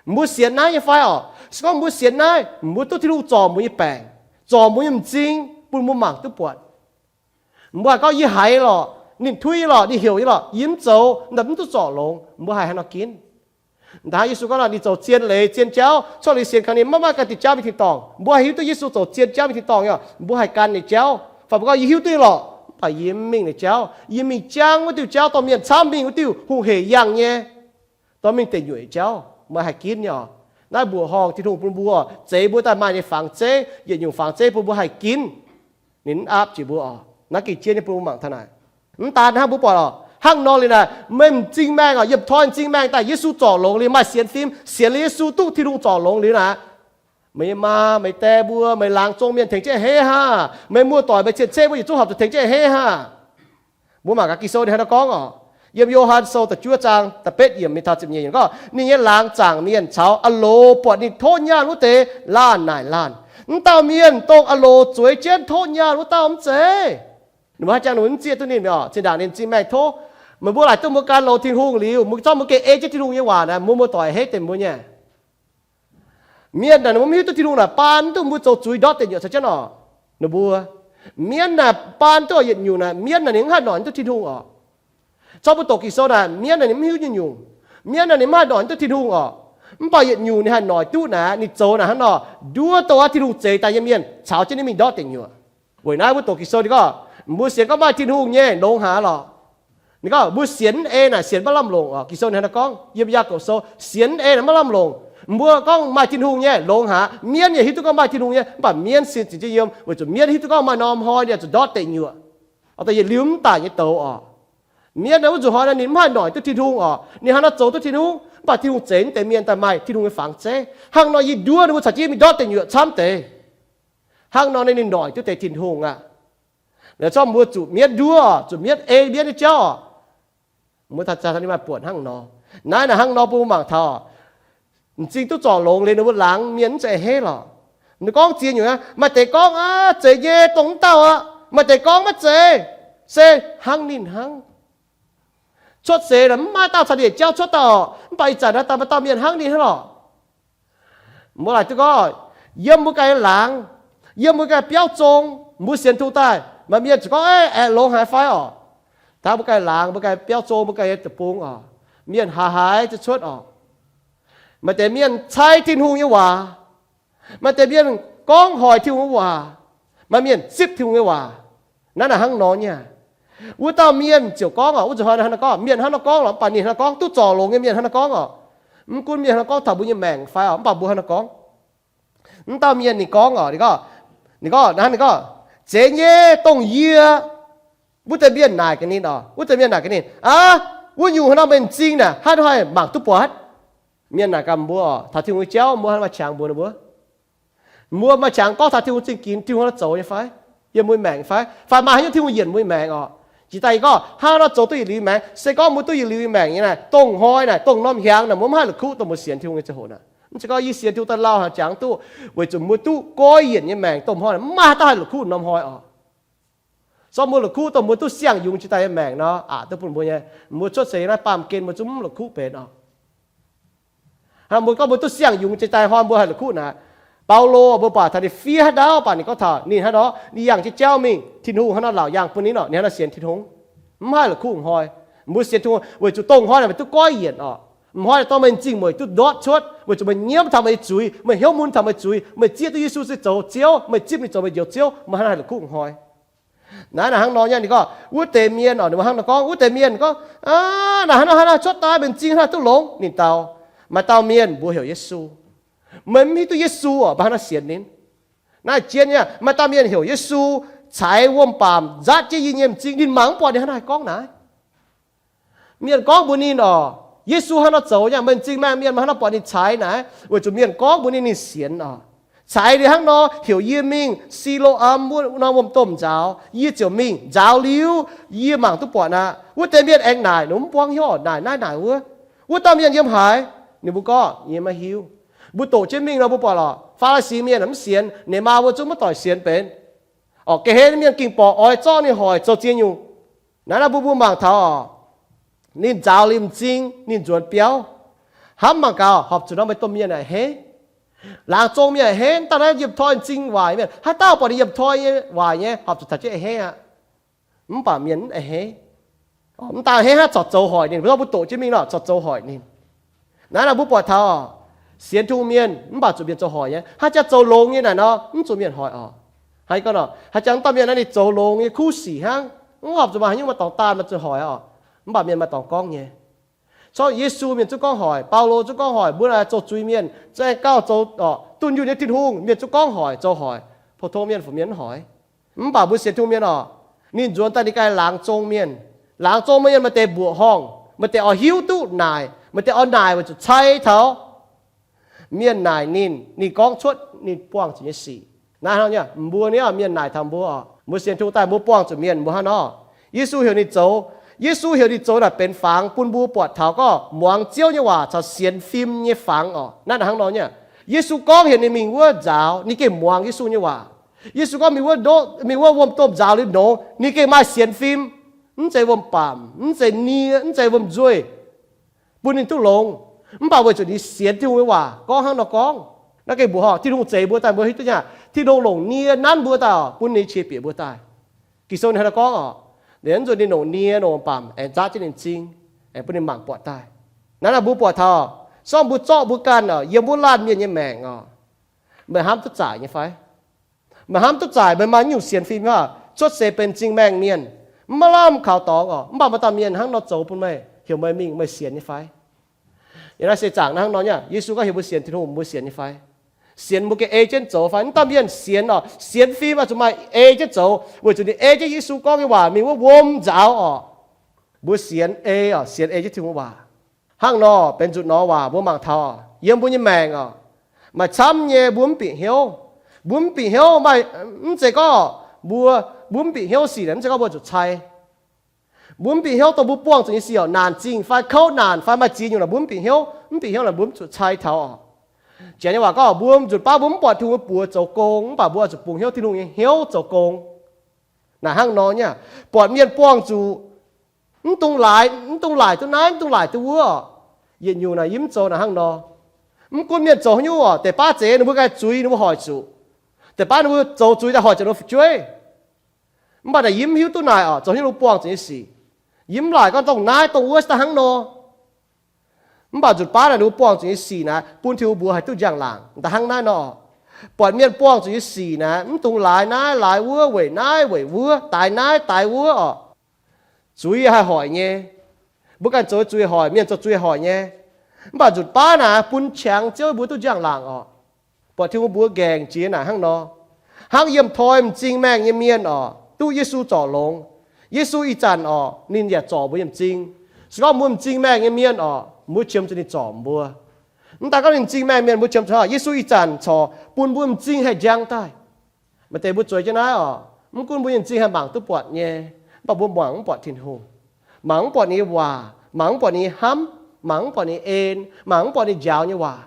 Mbuo sienx naaiv nyei fai oc? Se gorngv mbuo sienx naaiv, mbuo duqv Tin-Hungh zorc mbuo nyei baengc, zorc mbuo nyei m'zing, bun mbuo mangc duqv buatc. Mbuo haih gorngv, yie haiz lorqc, ninh tuix yie lorqc, ninh heuc yie lorqc, yie mv zoux, mv duqv zorc longx. Mbuo haih haaix nor ginv? Hnangv Yesu gorngv, ninh zoux zien leiz zien jauv, cuotv liuz sienx kaux ninh, maiv maaih ganh diuh jauv mingh tin-dorngh. Mbuo haih hiuv duqv Yesu zoux zien jauv mingh tin-dorngh nyei, mbuo haih gan ninh jauv. Fai mbuo gorngv, yie hiuv duqv lorqc, mv baac yie mv mingh ninh jauv. Yie mingh jangv wuov diuh jauv dorh mienh camv mingh, wuov diuh hungh hec yangh nyei, dorh mingh deic nyuoqc jauv. Meih haih ginv nyei oc. Naaiv mbuoqc horngh Tin-Hungh bun mbuo, zeix mbuo daaih maaih nyei fangx zeiv, yietc nyungc fangx zeiv bun mbuo haih ginv. Ninh mv aapv jiex mbuo oc. Naaiv gengh jienv nyei, bun mbuo mangc taux naaic. Mv daan hnangv, mbuo buatc oc, hnangv nor liuz naaic, meih m'zing maengh oc, yiem toi m'zing maengh daaih Yesu zorc longx liuz, maaih sienx fim, sienx liuz Yesu duqv Tin-Hungh zorc longx liuz naaic, meih nyei maa, meih die mbuo, meih laangz zong mienh tengx jienv heix haav. Meih muoz-doic, meih cien-ceqv mbuo yietc zungv horpc zuqc tengx jienv heix haav. Mbuo mangc gaax Ging-Sou ninh hnangv nor gorngv oc. Yiem Yo^han Sou da'juov zaang da'betv yiemc mingh taux ziepc nyeic yiemc gorngv, ninh nyei laangz zaangc mienh caux a'loz buatc ninh tov nyaanh wuov deix laanh naaic laanh, mv dauh mienh dongh a'loz zueiz jienv tov nyaanh wuov dauh mv zeiz? Ninh mbuo haaix jangx ninh mbuo mv zieqv duqv ninh mi'aqv oc. Zinh ndaangc ninh m'zing maengh tov, meih mbuo laaic duqv mbuo gan loz Tin-Hungh liuz, mbuo zorqv mbuo gengh ei jienv Tin-Hungh nyei waac naaic, mbuo muoz-doic heiv deix mbuo nyei. Mienh naaic ninh mbuo mv hiuv duqv Tin-Hungh naaic baan duqv mbuo zoux zuiz ndortv deix nyuoqc caux jienv oc. Ninh mbuo, Mienv naaic baan duqv yietc nyungc naaic, mienv naaic ninh mv haih noic duqv Tin-Hungh oc. Zorqv mbuo doqc Ging-Sou naaic, mienv naaic ninh mv hiuv nyungc-nyungc. Mienv naaic ninh mv haih noic duqv Tin-Hungh oc. Mv baac yietc nyungc ninh haih noic duqv naaic, ninh zoux naaic hnangv nor, nduov douh aqv Tin-Hungh zeix daaih nyei mienh caux jienv ninh mingh ndortv deic nyuoqc. Weic naaiv mbuo doqc Ging-Sou ninh gorngv, mbuo sienx gorngv maaih Tin-Hungh nyei longx haaix lorqc. Ninh gorngv mbuo sienx ei naaic sienx maiv lamh longc oc. Ging-Sou ninh hnangv naaiv gorngv yiem Yaagorpc Sou, sienx ei naaic maiv lamh longc. Mbuo gorngv maaih Tin-Hungh nyei longx haaix. Mienv yaac hiuv duqv gorngv maaih Tin-Hungh nyei, mv baac mienv sin zingx jienv yiem weic zuqc mienv hiuv duqv gorngv maaih norm hnoi ninh zuqc ndortv deic nyuoqc, oix daaih yietc liuz mv daic nyei douz oc. Mienv naaiv wuov nzunc hnoi naaiv ninh mv haih noic duqv Tin-Hungh oc. Ninh hnangv nor zoux duqv Tin-Hungh, mv baac Tin-Hungh zeix mv deix mienh daaih maaih Tin-Hungh nyei fangx zeiv. Hnangv nor yie nduov ninh mbuo caux jienv mingh ndortv deic nyuoqc camv deix. Hnangv nor ninh noic duqv deix Tin-Hungh aqv. Laaix zorqv mbuo zuqc mienv nduov, zuqc mienv ei mienv nyei jauv oc. Mbuo taux ninh maaih buonc hnangv nor. Naaiv naaic hnangv nor bun mbuo mangc taux, m'zing duqv zorc longx liuz ninh mbuo laangz mienh mv zeiz a'hneiv lorqc. Ninh gorngv ziex nyungc aqv. Maaih deix gorngv, aav, zeiz nyei, dongh mv dauh aqv. Maaih deix gorngv maiv zeiz, se hnangv ninh hnangv. Cuotv seix naaic mv maaih dauh caux ninh yietc jauv cuotv dauh oc. Mv baac ih zanc naaiv daaih maaih dauh mienh hnangv ninh hnangv lorqc. Mbuo laaic duqv gorngv, yiem mbuo ganh laangz, yiem mbuo ganh biauv zong, mbuo sienx Tin-Hungh daaih maaih mienh zuqc gorngv, aeqv, longx haaix fai oc. Taux mbuo ganh laangz, mbuo ganh biauv zong, mbuo ganh nyei deic-bung oc, mienh haaix haaix zuqc cuotv oc. Maaih deix mienh cai Tin-Hungh nyei waac. Maaih deix mienh gorngv hoic Tin-Hungh nyei waac. Maaih mienh zipv Tin-Hungh nyei waac. Naaiv naaic hnangv nor nyei. Wuov dauh mienh ziouc gorngv oc, wuov nzunc hnoi hnangv naaiv gorngv, mienh hnangv naaiv gorngv lorqc, mv baac ninh hnangv naaiv gorngv duqv zorc longx nyei mienh hnangv naaiv gorngv oc. Mv gunv mienh hnangv naaiv gorngv taux mbuo nyei maengc fai oc, mv baac mbuo hnangv naaiv gorngv. Mv dauh mienh ninh gorngv oc, ninh gorngv, ninh gorngv, ninh gorngv, zeiz nyei, dongh yie. Wuov deix mienh naaic gaax ninh oc, wuov deix mienh naaic gaax ninh, aav, wuov nyungc hnangv nor meih m'zing naaic hnangv haaix mangc duqv buatc? Mienh naaic gaax mbuo oc, taux Tin-Hungh nyei jauv mbuo hnangv maaih qangx mbuox ninh mbuo. Mbuo maaih qangx gorngv taux Tin-Hungh zingh ginx, Tin-Hungh hnangv naaiv zoux nyei fai? Yiem mbuo nyei maengc fai? Fai maaih haaix nyungc Tin-Hungh yienc mbuo nyei maengc oc? Jiex daaih yie gorngv hnangv nor zoux duqv yietc liuz maengc, se gorngv mbuo duqv yietc liuz nyei maengc nyei naaic, dongh hnoi naaic, dongh norm hnyangx naaic, mbuo mv haih la'kuqv dongh mbuo sienx Tin-Hungh nyei ziangh hoc naaic. Mv zeiz gorngv yie sienx Tin-Hungh daaih lauh haaix jangx duqv, weic zuqc mbuo duqv goiv yienc nyei maengc dongh hnoi mv maaih haaix dauh haih la'kuqv norm hnoi oc. Zorqv mbuo la'kuqv dongh mbuo duqv siang-yungz jiex daaih nyei maengc nor, aqc duqv bun mbuo nyei. Mbuo cuotv seix naaiv baamh gen mbuo zungv mv la'kuqv benx oc. Hnangv mbuo gorngv mbuo duqv siang-yungz jiex daaih hnoi mbuo haih la'kuqv naaic. Baulo mbuo buatc taux ninh fiev haaix ndau, mv baac ninh gorngv taux ninh hnangv nor, ninh yangh jienv jauv mingh, Tin-Hungh hnangv nor laauc yangh bun ninh oc, ninh hnangv nor sienx Tin-Hungh. Mv haih la'kuqv m'hnoi. Mbuo sienx Tin-Hungh weic zuqc dongh hnoi naaic meih duqv goiv yienc oc. M'hnoi naaic dorh meih m'zing mueic duqv ndortv cuotv, weic zuqc meih nyiemv taux meih nyei zuiz, meih hnyouv mun taux meih zuiz, meih zieqv duqv Yesu se zoux Ziouv, meih zipv ninh zoux meih njoux Ziouv, meih hnangv haih la'kuqv m'hnoi. Naaiv naaic hnangv nor nyei, ninh gorngv wuov deix mienh oc, ninh mbuo hnangv nor gorngv, wuov deix mienh gorngv, aav, naaic hnangv nor, hnangv nor cuotv daaih, meih m'zing hnangv duqv longx. Ninh dau, maaih dauh mienh mbuox heuc Yesu. Meih mv hiuv duqv Yesu oc, meih hnangv nor sienx ninh. Naaiv jien nyei, maaih dauh mienh heuc Yesu, caux wuom-baamc nzaatv jienv yie nyei m'zing, ninh mangc mv buatc ninh hnangv nor haih gorngv naaiv. Mienh gorngv mbuox ninh oc, Yesu hnangv nor zoux nyei, meih m'zing maengh mienh, meih hnangv nor buatc ninh caux naaiv, weic zuqc mienh gorngv mbuox ninh, ninh sienx oc. Caux ninh hnangv nor heuc yie mingh Si^lo^am wuov norm wuom-domh nzaaux, yie ziouc mingh nzaaux liuz, yie mangc duqv buatc aqv. Wuov deix mienh aengx naaic, ninh mv buangv hnyouv naaic naaiv naaic wuov. Wuov dauh mienh yiem haaix? Ninh mbuo gorngv, yie maiv hiuv. Mbuo doqc jienv mingh nor mbuo buatc lorqc, Faa^li^si mienh mv sienx, ninh maa mbuo zungv maiv doic sienx benx. Oc, ga'hlen mienh ging borqc oix zorqv ninh hoic zoux ziex nyungc. Naaiv naaiv mbuo mbuo mangc taux oc, ninh nzaaux liuz m'zing, ninh nzuonx biauv. Hnamv mangc gaax, horpc zuqc nor meih domh mienh a'hneiv. Laangz zong mienh a'hneiv, mv daan naaiv yiem toi m'zing waaic mienh, haaix dauh buatc ninh yiem toi nyei waaic nyei, horpc zuqc taux jienv a'hneiv aqv. Mv baac mienh mv a'hneiv. Mv daan a'hneiv hnangv, corc zoux hoic ninh, mbuo doqc jienv mingh nor corc zoux hoic ninh. Naaiv naaic mbuo buatc taux sienx Tin-Hungh mienh mv baac zuqc mienh zoux hoic nyei. Haaix jangx zoux longx nyei naaic nor, mv zuqc mienh hoic oc. Haaix gorngv nor, haaix jangx dauh mienh naaiv ninh zoux longx nyei kuv sic hnangv, mv horpc zuqc maaih haaix nyungc maaih dorngx daan maaih zuqc hoic oc. Mv baac mienh maaih dorngx gorngv nyei. Corc Yesu mienh zungv gorngv hoic, Baulo zungv gorngv hoic, mbuo naaic zoux zuiz mienh, za'gengh gauh zoux oc dunh yunh nyei Tin-Hungh, mienh zungv gorngv hoic, zoux hoic. Pou-tong mienh, fu mienh mv hoic. Mv baac mbuo sienx Tin-Hungh mienh oc, ninh nzuonx daaih ninh ganh laangz zong mienh. Laangz zong mienh maaih deix mbuoqc horngh, maaih deix oix hiuv duqv naaic, maaih deix oix naaic weic zuqc cai taux mienh naaic ninh, ninh gorngv cuotv ninh buangh zuqc nyei sic. Naaiv hnangv nyei, mbuo nyei mienh naaic taux mbuo oc, mbuo sienx Tin-Hungh daaih mbuo buangh zuqc mienh mbuo hnangv nor. Yesu heuc ninh zoux, Yesu heuc ninh zoux naaic benx fangx bun mbuo buatc taux gorngv muangx Ziouv nyei waac caux sienx fim nyei fangx oc. Naaiv hnangv nor nyei. Yesu gorngv heuc ninh mingh wuov nzaaux, ninh gengh muangx Yesu nyei waac. Yesu gorngv mingh wuov, mingh wuov wuom-domh nzaaux liuz nongx, ninh gengh maaih sienx fim. Mv zeiz wuom-baamc, mv zeiz nie, mv zeiz wuom-nzueih bun ninh duqv longx. Mv baac weic zuqc ninh sienx Tin-Hungh nyei waac gorngv hnangv nor gorngv. Naaiv gengh mbuoqc horngh, Tin-Hungh zeix mbuo daaih mbuo hiuv duqv nyei aqv. Tin-Hungh longc nie nanv mbuo daaih oc, bun ninh qiex bieqc mbuo daaih. Ging-Sou ninh hnangv naaiv gorngv oc, liuz nzunc ninh longc nie longc baamc aengx nzaatv jienv ninh m'zing, aengx bun ninh mangc buatc daaih. Naaiv naaic mbuo buatc taux, se gorngv mbuo zorqv mbuo ganh oc, yiem wuov laanh mienh nyei maengc oc, meih hnamv duqv zaaic nyei fai? Meih hnamv duqv zaaic, meih maaih nyungc sienx fim fai? Cuotv seix benx m'zing maengh mienh, maiv lamh kaux dorngx oc, mv baac maaih dauh mienh hnangv nor zoux bun meih, heuc meih mingh, meih sienx nyei fai? Yiem naaiv seix zaangc naaiv hnangv nor nyei, Yesu gorngv heuc mbuo sienx Tin-Hungh, mbuo sienx nyei fai? Sienx mbuo gengh ei jienv zoux fai? Mv dauh mienh sienx oc, sienx fim oix zuqc maaih ei jienv zoux, weic zuqc ninh ei jienv Yesu gorngv nyei waac mingh wuov wuom nzaaux oc. Mbuo sienx ei oc, sienx ei jienv Tin-Hungh waac. Hnangv nor benx nzunc nor waac mbuo mangc taux yiem mbuo nyei maengc oc, maaih camv nyei mbuo mv bieqc hnyouv. Mbuo mv bieqc hnyouv maaih, mv zeiz gorngv mbuo, mbuo mv bieqc hnyouv sic naaic mv zeiz gorngv mbuo zuqc cai. Mbuo mv bieqc hnyouv dongh mbuo buangh zuqc nyei sic oc, naanc zingh fai kouv naanc fai maaih ziex nyungc naaic mbuo mv bieqc hnyouv. Mv bieqc hnyouv naaic mbuo mv zuqc cai taux oc. Janx nyei waac gorngv mbuo nzunc baav mbuo mv buatc Tin-Hungh nyei buoz zoux gong, mv baac mbuo oix zuqc bungx hnyouv Tin-Hungh nyei hnyouv zoux gong. Naaic hnangv nor nyei, buatc mienh buangh zuqc, mv dungx laaix, mv dungx laaic duqv naaiv, mv dungx laaic duqv wuov oc. Yietc nyungc naaic yie mv zoux naaic hnangv nor. Mv gunv mienh zoux haaix nyungc oc, deix baav zeiz ninh mbuo ganh zuiz ninh mbuo hoic zuqc, deix baav ninh mbuo zoux zuiz daaih hoic zuqc ninh mbuo fu'jueiv. Mv baac naaic yie mv hiuv duqv naaic oc, zoux haaix nyungc ninh mbuo buangh zuqc nyei sic. Yie mv laaic gorngv dongh naaiv dongh wuov se daaih hnangv nor. Mv baac nzunc baav naaic ninh mbuo buangh zuqc nyei sic naaic bun Tin-Hungh mbuox haih duqv njang-laangc daaih hnangv naaiv nor. Buatc mienh buangh zuqc nyei sic naaic mv dungx laaix naaiv laaix wuov, weic naaiv weic wuov, daix naaiv daix wuov oc. Zuiz haih hoic nyei. Mbuo ganh zoux zuiz hoic, mienh zoux zuiz hoic nyei. Mv baac nzunc baav naaic bun qangx Ziouv mbuo duqv njang-laangc oc. Buatc Tin-Hungh mbuox nqaengc jiex naaic hnangv nor. Hnangv yiem toi m'zing maengh nyei mienh oc, duqv Yesu zorc longx. Yesu ih zanc oc, ninh yaac zorc mbuo nyei m'zing. Se gorngv mbuo m'zing maengh nyei mienh oc, mbuo qiemx zuqc ninh zorc mbuo. Mv daaih gorngv ninh m'zing maengh mienh mbuo qiemx zuqc, Yesu ih zanc corc bun mbuo m'zing haih njang daaih. Maaih deix mbuo zueiz jienv naaiv oc, mv gunv mbuo nyei m'zing haih mangc duqv buatc nyei, mv baac mbuo mangc mv buatc Tin-Hungh. Mangc mv buatc ninh nyei waac, mangc mv buatc ninh nyei hnamv, mangc mv buatc ninh nyei en, mangc mv buatc ninh njaaux nyei waac.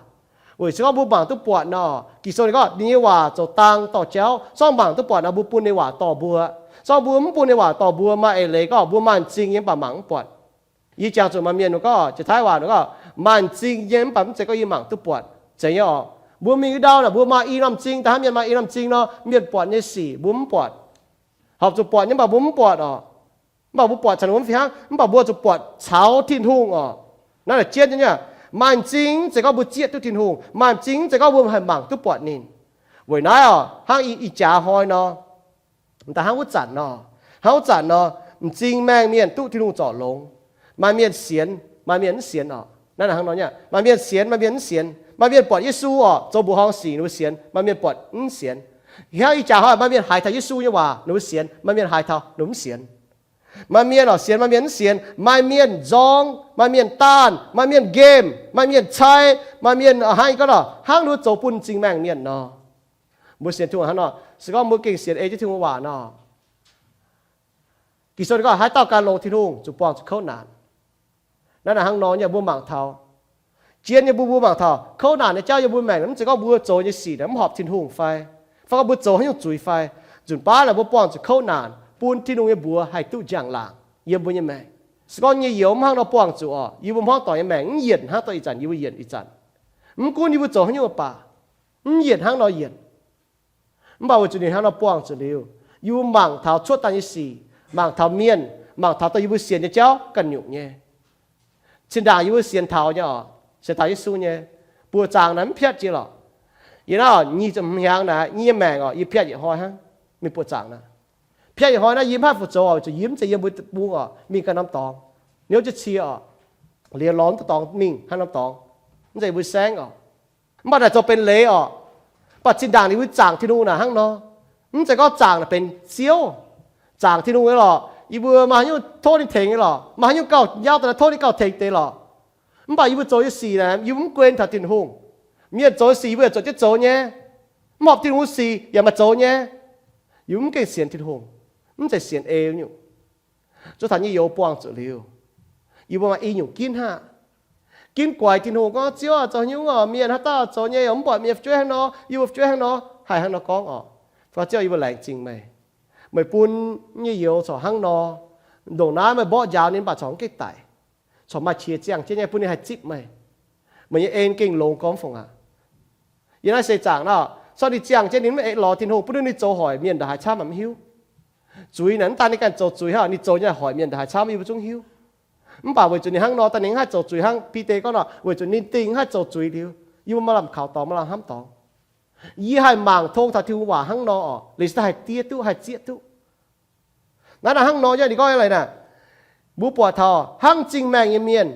Weic se gorngv mbuo mangc duqv buatc nor, Ging-Sou ninh gorngv ninh nyei waac zoux dang dorh jauv. Se gorngv mangc duqv buatc nor, mbuo bun ninh waac dorh mbuo. Se gorngv mbuo mv bun ninh waac dorh mbuo, maaih eix leiz gorngv mbuo maaih m'zing nyei mv baac mangc mv buatc. Yie jangx zuqc maaih mienh ninh gorngv, jiex Taiv waac ninh gorngv, maaih m'zing nyei mv baac mv zeiz gorngv yie mangc duqv buatc. Zeiz nyei oc. Mbuo mingh wuov ndau naaic mbuo maaih i norm m'zing, da'hnangv mienh maaih i norm m'zing nor, mienh buatc nyei sic mbuo mv buatc. Horpc zuqc buatc nyei mv baac mbuo mv buatc oc. Mv baac mbuo buatc caux ninh mbuo mv fih hnangv, mv baac mbuo zuqc buatc caux Tin-Hungh oc. Naaiv naaic jienv nyei, maaih m'zing mv zeiz gorngv mbuo zieqv duqv Tin-Hungh, maaih m'zing mv zeiz gorngv mbuo haih mangc duqv buatc ninh. Weic naaiv oc, hnangv ih jaax hnoi nor, da'hnangv wuov zanc nor, hnangv wuov zanc nor, m'zing maengh mienh duqv Tin-Hungh zorc longx. Maaih mienh sienx, maaih mienh mv sienx oc. Naaiv hnangv nor nyei, maaih mienh sienx, maaih mienh mv sienx. Maaih mienh buatc Yesu oc, zoux mbuoqc horngh sic ninh mbuo sienx, maaih mienh buatc mv sienx. Hnangv ih jaax hnoi maaih mienh haiz taux Yesu nyei waac ninh mbuo sienx, maaih mienh haiz taux ninh mbuo mv sienx. Maaih mienh oc sienx, maaih mienh mv sienx. Maaih mienh nzorng, maaih mienh daanh, maaih mienh nqemh, maaih mienh cai, maaih mienh hnangv ih gorngv nor, hnangv ninh mbuo zoux bun m'zing maengh mienh nor. Mbuo sienx Tin-Hungh hnangv nor, se gorngv mbuo gengh sienx ei jienv Tin-Hungh waac nor, Ging-Sou ninh gorngv haaix dauh gan longx Tin-Hungh zuqc buangh zuqc kouv naanc. Naaiv naaic hnangv nor nyei mbuo mangc taux, jien nyei mbuo, mbuo mangc taux kouv naanc nyei jauv yiem mbuo maengc, mv zeiz gorngv mbuo zoux nyei sic naaic mv horpc Tin-Hungh fai, fai gorngv mbuo zoux haaix nyungc zuiz fai, nzunc baav naaic mbuo buangh zuqc kouv naanc bun Tin-Hungh nyei mbuox haih duqv njang-laangc yiem mbuo nyei maengc. Se gorngv nyei youz mv hnangv nor buangh zuqc oc, yie mbuo hmuangv doic nyei maengc mv yienc hnangv dorh ih zanc yie mbuo yienc ih zanc. Mv gunv yie mbuo zoux haaix nyungc baac, mv yienc hnangv nor yienc. Mv baac weic zuqc ninh hnangv nor buangh zuqc liuz, yie mbuo mangc taux cuotv daaih nyei sic, mangc taux mienh, mangc taux dongh yie mbuo sienx nyei jauv ganh nyungc nyei. Zinh ndaangc yie mbuo sienx taux nyei oc, sienx taux Yesu nyei, buoqc zaangc naaic mv piatv jiex lorqc. Yie naaiv nyic ziepc hmz hnyangx naaic, yie nyei maengc oc, yie piatv yietc hnoi hnangv mingh buoqc zaangc naaic. Piatv yietc hnoi naaiv yie mv haih fu-zoux oc, zuqc yie mv zeiz yiem mbuo bung oc, mingh ganh norm dorngx, niouv jienv cie oc, liuz lorz mv deix dorngx mingh hnangv norm dorngx, mv zeiz mbuo saengv oc. Mv baac naaic zoux benx leiz oc. Mv baac zinh ndaangc ninh mbuo zaangc Tin-Hungh naaic hnangv nor, mv zeiz gorngv zaangc naaic benx Ziouv. Zaangc Tin-Hungh nyei lorqc, yie mbuo maaih haaix nyungc tov ninh tengx nyei lorqc, maaih haaix nyungc gauh nyauv daaih tov ninh gauh tengx deix lorqc. Mv baac yie mbuo zoux nyei sic naaic yie mbuo mv guen taux Tin-Hungh. Mienh zoux nyei sic yie mbuo yaac zuotc jienv zoux nyei. Mv horpc Tin-Hungh sic yaac maaih zoux nyei. Yie mbuo mv gengh sienx Tin-Hungh, mv zeiz sienx ei nyungc. Zuov taux nyei youz buangh zuqc liuz, yie mbuo maaih i nyungc ginv haic. Ginv guaix Tin-Hungh gorngv, Ziouv aah, zoux haaix nyungc oc, mienh haaix dauh zoux nyei, mv buatc mienh fu'jueiv hnangv nor, yie mbuo fu'jueiv hnangv nor, haih hnangv nor gorngv oc. Ziouv, yie mbuo laengz zingh meih, meih bun nyei youz corc hnangv nor, ndongc naaiv meih mborqv njaaux ninh mv baac corc mv gengh daic, corc maaih qiex ziangh jienv nyei bun ninh haih zipv meih. Meih nyei en gengh longx gormx fongc aqv. Yiem naaiv seix zaangc nor, Sortv ninh ziangh jienv ninh mv eix lorz Tin-Hungh, bun ninh zoux hoic mienh ndongc haaix camv mv hiuv. Zuiz naaic mv daan ninh ganh zoux zuiz hnangv, ninh zoux nyei hoic mienh ndongc haaix camv yie mbuo zungv hiuv. Mv baac weic zuqc ninh hnangv nor, daaih ninh mv haih zoux zuiz hnangv. Bide gorngv nor, weic zuqc ninh dingh mv haih zoux zuiz liuz, yie mbuo maaih lamh kaux dorngx, maaih lamh hnamv dorngx. Yie haih mangc tong taux Tin-Hungh waac hnangv nor oc, liuz se daaih haih diev duqv, haih zieqv duqv. Naaiv naaic hnangv nor nyei, ninh gorngv leiz naaic, mbuo buatc taux hnangv m'zing maengh nyei mienh,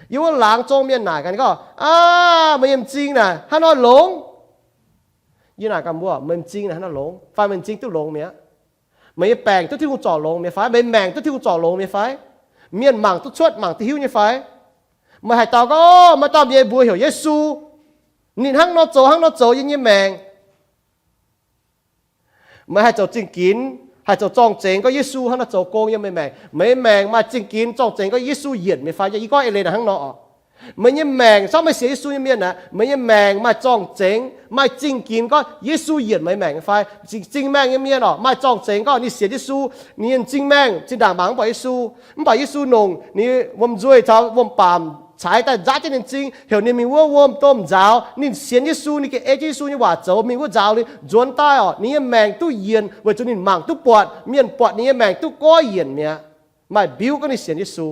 yiem wuov laangz zong mienh naaic gaax ninh gorngv, aav, meih nyei m'zing naaic hnangv nor longx. Yie naaic gaax mbuo, meih m'zing naaic hnangv nor longx fai? Meih m'zing duqv longx mi'aqv? Meih nyei baengc duqv Tin-Hungh zorc longx mi'aqv fai? Meih maengc duqv Tin-Hungh zorc longx mi'aqv fai? Mienh mangc duqv cuotv, mangc duqv hiuv nyei fai? Meih haih dau gorngv, maaih dauh mienh mbuox heuc Yesu, ninh hnangv nor zoux hnangv nor zoux yiem yie nyei maengc. Meih haih zoux zingh ginx, haih zoux zorng-zengx gorngv Yesu hnangv nor zoux gong yiem meih maengc. Meih nyei maengc maaih zingh ginx zorng-zengx gorngv Yesu yienc meih fai? Yie gorngv eix leiz naaic hnangv nor oc. Meih nyei maengc, se gorngv meih sienx Yesu nyei mienh aeqv, meih nyei maengc maaih zorng-zengx, maaih zingh ginx gorngv Yesu yienc meih maengc fai? M'zing maengh nyei mienh oc, maaih zorng-zengx gorngv ninh sienx Yesu, ninh nyei m'zing maengh zinh ndaangc mangc mv buatc Yesu, mv baac Yesu longc ninh wuom-nzuih caux wuom-baamc caaix daaih nzaatv jienv ninh m'zing, heuc ninh mingh wuov wuom-domh nzaaux. Ninh sienx Yesu, ninh gengh ei jienv Yesu nyei waac zoux, mingh wuov nzaaux liuz nzuonx daaih oc, ninh nyei maengc duqv yienc weic zuqc ninh mangc duqv buatc, mienh buatc ninh nyei maengc duqv goiv yienc mi'aqv. Maaih mbiuv gorngv ninh sienx Yesu.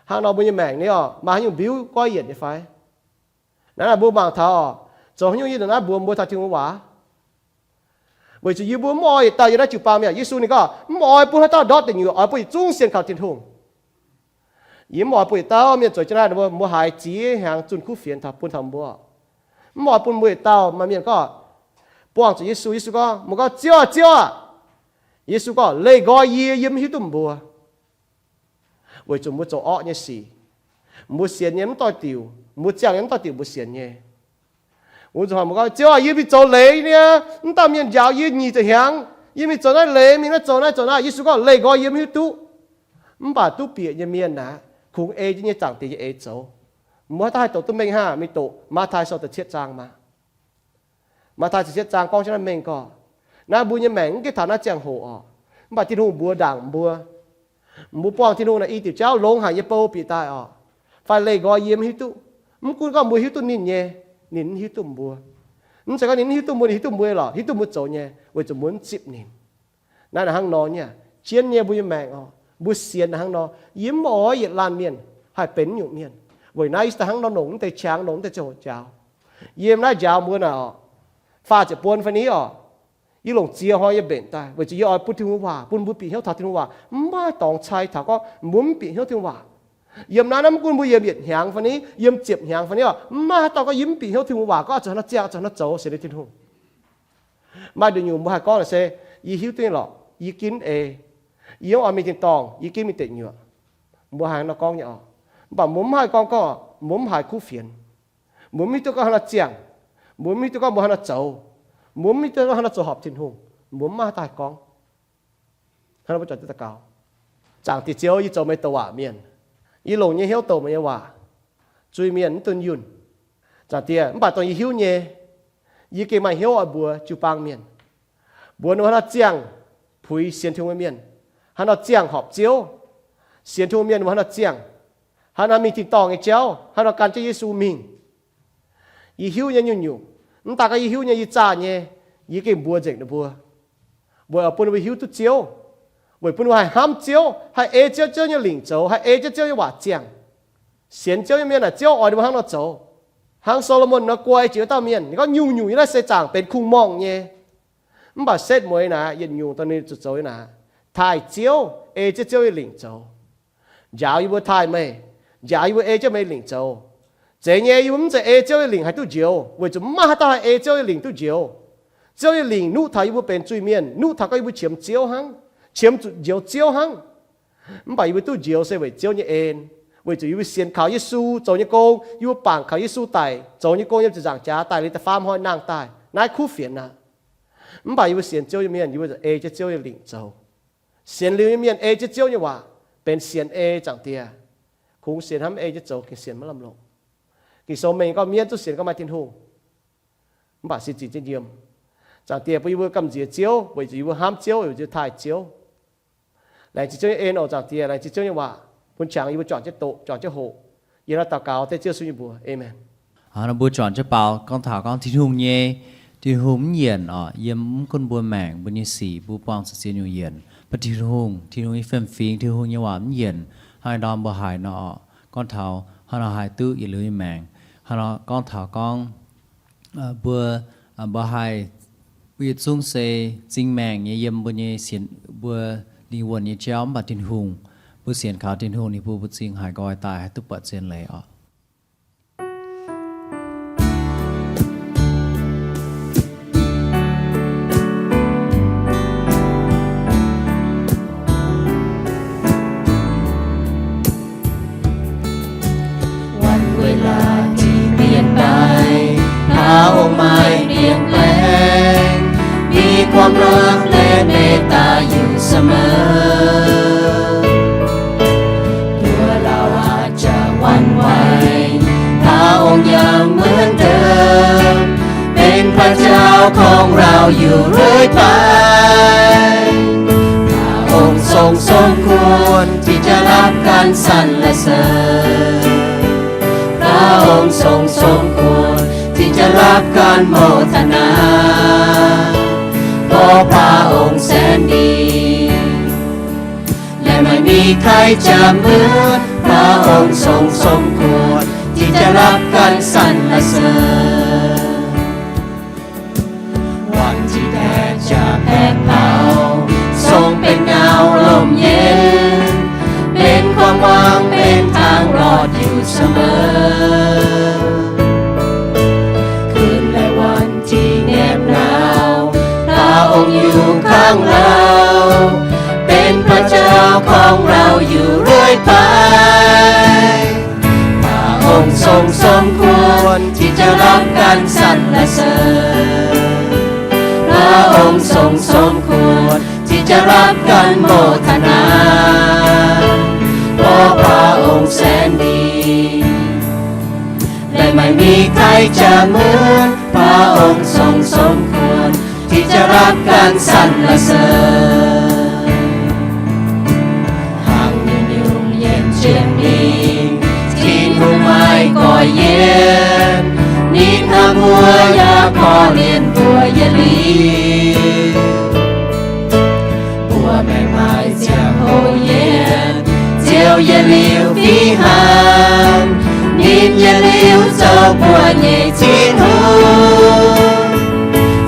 Hnangv nor mbuo nyei maengc ni oc, maaih haaix nyungc mbiuv goiv yienc nyei fai? Naaiv naaic mbuo mangc taux oc, zoux haaix nyungc yie ndongc naaiv mbuox mbuo taux Tin-Hungh waac? Weic zuqc yie mbuo mv oix yietc dauh yiem naaiv jiu-baang mi'aqv. Yesu ninh gorngv, mv oix bun haaix dauh ndortv deic nyuoqc, oix bun yietc zungv sienx kaux Tin-Hungh. Yie mv oix bun yietc dauh mienh zueiz jienv naaiv mbuo, mbuo haiz ziex hnyangx zunh kuv fienx taux bun taux mbuo. Mv oix bun mbuo yietc dauh maaih mienh gorngv, buangh zuqc Yesu, Yesu gorngv, mbuo gorngv, Ziouv aah, Ziouv aah! Yesu gorngv, leih nqoi yie, yie mv hiuv duqv mbuo. Weic zuqc mbuo zoux orqv nyei sic, mbuo sienx nyei mv doix diuc, mbuo ziangh nyei mv doix diuc mbuo sienx nyei. Wuov nzunc hnoi mbuo gorngv, Ziouv aah, yie mingh zoux leiz niaa, mv dauh mienh njaaux yie nyic ziepc hnyangx, yie mingh zoux naaiv leiz, mingh naaiv zoux naaiv zoux naaiv. Yesu gorngv, leih nqoi yie mv hiuv duqv. Mv baac duqv bieqc nyei mienh aeqv, kungx ei jienv nyei Zaangc Diex nyei eix zoux. Mbuo haaix dauh haih doqc duqv mengh hnangv, mingh doqc Matv^tai Sou da'cietv zaang maah. Matv^tai da'cietv zaang gorngv jienv naaiv mengh gorngv, naaiv mbuo nyei maengc mv gaengh taux naaiv ziangh hoc oc. Mv baac Tin-Hungh mbuox ndaangc mbuo, mbuo buangh Tin-Hungh naaic i diuc jauv longx haic nyei bou bieqc daaih oc, fai leih nqoi yie mv hiuv duqv. Mv gunv gorngv mbuo hiuv duqv ninh nyei, ninh mv hiuv duqv mbuo. Mv zeiz gorngv ninh mv hiuv duqv mbuo, ninh hiuv duqv mbuo lorqc, hiuv duqv mbuo zoux nyei, weic zuqc mbuo mv zipv ninh. Naaiv naaic hnangv nor nyei, jienv nyei mbuo nyei maengc oc, mbuo sienx naaic hnangv nor, yie mv oix yietc laanh mienh haih benx nyungc mienh. Weic naaiv yie daaih hnangv nor longc mv deix qangx, longc mv deix ziangh hoc njaaux. Yiem naaiv njaaux mbuo naaic oc, faah ziepc buon fai ni oc, yie longc ziex hnoi yie mbenc daaih, weic zuqc yie oix bun Tin-Hungh waac, bun mbuo bieqc hnyouv taux Tin-Hungh waac. Mv maaih dorngx cai taux gorngv mbuo mv bieqc hnyouv Tin-Hungh waac. Yiem naaiv, naaiv mv gunv mbuo yiem yietc hnyangx fai ni, yiem ziepc hnyangx fai ni oc, mv maaih haaix dauh gorngv yie mv bieqc hnyouv Tin-Hungh waac, gorngv zuqc hnangv nor ziangh, zuqc hnangv nor zoux sienx liuz Tin-Hungh. Maaih nduqc nyungc mbuo haih gorngv naaic se, yie hiuv duqv nyei lorqc, yie ginv ei, yie mv oix mingh tin-dorngh, yie ginv mingh deic nyuoqc. Mbuo haih nor gorngv nyei oc. Mv baac mbuo mv haih gorngv gorngv mbuo mv haiz kuv fienx. Mbuo mv hiuv duqv gorngv hnangv nor ziangh. Mbuo mv hiuv duqv gorngv mbuo hnangv nor zoux. Mbuo mv hiuv duqv gorngv hnangv nor zoux horpc Tin-Hungh. Mbuo mv maaih haaix dauh haih gorngv hnangv nor mbuo juangc duqv daux gaux. Zaangc Diex Ziouv, yie zoux meih douc waac mienh. Yie longc nyei hnyouv douc meih nyei waac. Zuiz-mienh mv dunh yunh. Zaangc Diex, mv baac dongh yie hiuv nyei, yie gengh maaih hnyouv oix mbuox jiu-baang mienh, mbuox ninh mbuo hnangv nor ziangh puix sienx Tin-Hungh nyei mienh, hnangv nor ziangh horpc Ziouv, sienx Tin-Hungh mienh ninh mbuo hnangv nor ziangh, hnangv nor mingh tin-dorngh nyei jauv, hnangv nor gan jienv Yesu mingh. Yie hiuv nyei nyungc-nyungc, mv daaih gorngv yie hiuv nyei, yie zaah nyei, yie gengh mbuox nzengc ninh mbuo, weic oix bun ninh mbuo hiuv duqv Ziouv, weic bun ninh mbuo haih hnamv Ziouv, haih ei jienv Ziouv nyei lingc zoux, haih ei jienv Ziouv nyei waac ziangh. Sienx Ziouv nyei mienh naaic, Ziouv oix ninh mbuo hnangv nor zoux. Hnangv Solomon nor guai jiex wuov dauh mienh, ninh gorngv nyungc-nyungc yiem naaiv seix zaangc benx kungx-morngh nyei. Mv baac setv mueiz naaic, yietc nyungc dongh ninh zuqc zoux nyei naaic, taaih Ziouv, ei jienv Ziouv nyei lingc zoux. Njaaux yie mbuo taaih meih, njaaux yie mbuo ei jienv meih lingc zoux. Zeiz nyei, yie mbuo mv zeiz ei Ziouv nyei lingc haih duqv njoux, weic zuqc mv maaih haaix dauh haih ei Ziouv nyei lingc duqv njoux. Ziouv nyei lingc nuqv taux yie mbuo benx zuiz-mienh, nuqv taux gorngv yie mbuo qiemx Ziouv hnangv, qiemx zuqc njoux Ziouv hnangv. Mv baac yie mbuo duqv njoux se weic Ziouv nyei en, weic zuqc yie mbuo sienx kaux Yesu zoux nyei gong, yie mbuo bangc kaux Yesu daic zoux nyei gong yiem ziepc nzaangc jaax daic liuz da'faam hnoi nangh daaih, naaiv kuv fienx aqv. Mv baac yie mbuo sienx Ziouv nyei mienh, yie mbuo ei jienv Ziouv nyei lingc zoux. Sienx liuz nyei mienh ei jienv Ziouv nyei waac, benx sienx ei Zaangc Diex. Kungx sienx hnamv ei jienv zoux gengh sienx maiv lamh longc. Ging-Sou mengh gorngv mienv zungv sienx gorngv maaih Tin-Hungh, mv baac sin zingc jienv yiem. Zaangc Diex bun yie mbuo gamh nziex Ziouv weic zuqc yie mbuo hnamv Ziouv, weic zuqc taaih Ziouv. Laengz zingh Ziouv nyei en oc Zaangc Diex, laengz zingh Ziouv nyei waac bun qangx yie mbuo juangc jienv doqc, juangc jienv hoqc. Yie hnangv daux gaux dengv Ziouv Yesu nyei mbuox. Aamen. Hnangv nor mbuo juangc jienv baaux gorngv taux gorngv Tin-Hungh nyei, Tin-Hungh mv yienc oc, yiem mv gunv mbuo maengc, mbuo nyei sic, mbuo buangh zuqc ziex nyungc yienc, mv baac Tin-Hungh, Tin-Hungh nyei fiem-fingx, Tin-Hungh nyei waac mv yienc. Hnangv nor mbuo haiz nor oc, gorngv taux hnangv nor haih duqv yietc liuz nyei maengc. Hnangv nor gorngv taux gorngv mbuo, mbuo haih, mbuo yietc zungv se zingh maengc nyei yiem mbuo nyei sienx, mbuo lingh wuonh nyei jauv, mv baac Tin-Hungh, mbuo sienx kaux Tin-Hungh, ninh bun mbuo zingh haiz nqoi daaih haih duqv buatc zien leiz oc.วันเวลาที่เปลี่ยนไป พระองค์ไม่เปลี่ยนแปลง มีความรักและเมตตาอยู่เสมอ ตัวเราอาจจะหวั่นไหว พระองค์ยังเหมือนเดิม เป็นพระเจ้าของเราอยู่เรื่อยไป พระองค์ทรงสมควรที่จะรับการสรรเสริญ พระองค์ทรงสมควรที่จะรับการโมทนา เพราะพระองค์แสนดี และไม่มีใครจะเหมือน พระองค์ทรงสมควรที่จะรับการสรรเสริญ วันที่แดดจะแผดเผา ทรงเป็นเงาร่มเย็น เป็นความหวัง เป็นทางรอดอยู่เสมอ คืนและวันที่แนบหนาว พระองค์อยู่ข้างเรา เป็นพระเจ้าของเราอยู่เรื่อยไป พระองค์ทรงสมควรที่จะรับการสรรเสริญ พระองค์ทรงสมควรที่จะรับการโมทนา เพราะพระองค์แสนดี และไม่มีใครจะเหมือน พระองค์ทรงสมควรที่จะรับการสรรเสริญ Hăng nyungc-nyungc yiem jienv mingh, Tin-Hungh maiv goiv yienc, ninh hnamv mbuo yaac korv-lienh mbuo yietc liuz. Mbuo maiv maaih ziangh hoc yienc, Ziouv yietc liuz fih hnangv, ninh yietc liuz zoux mbuo nyei Tin-Hungh.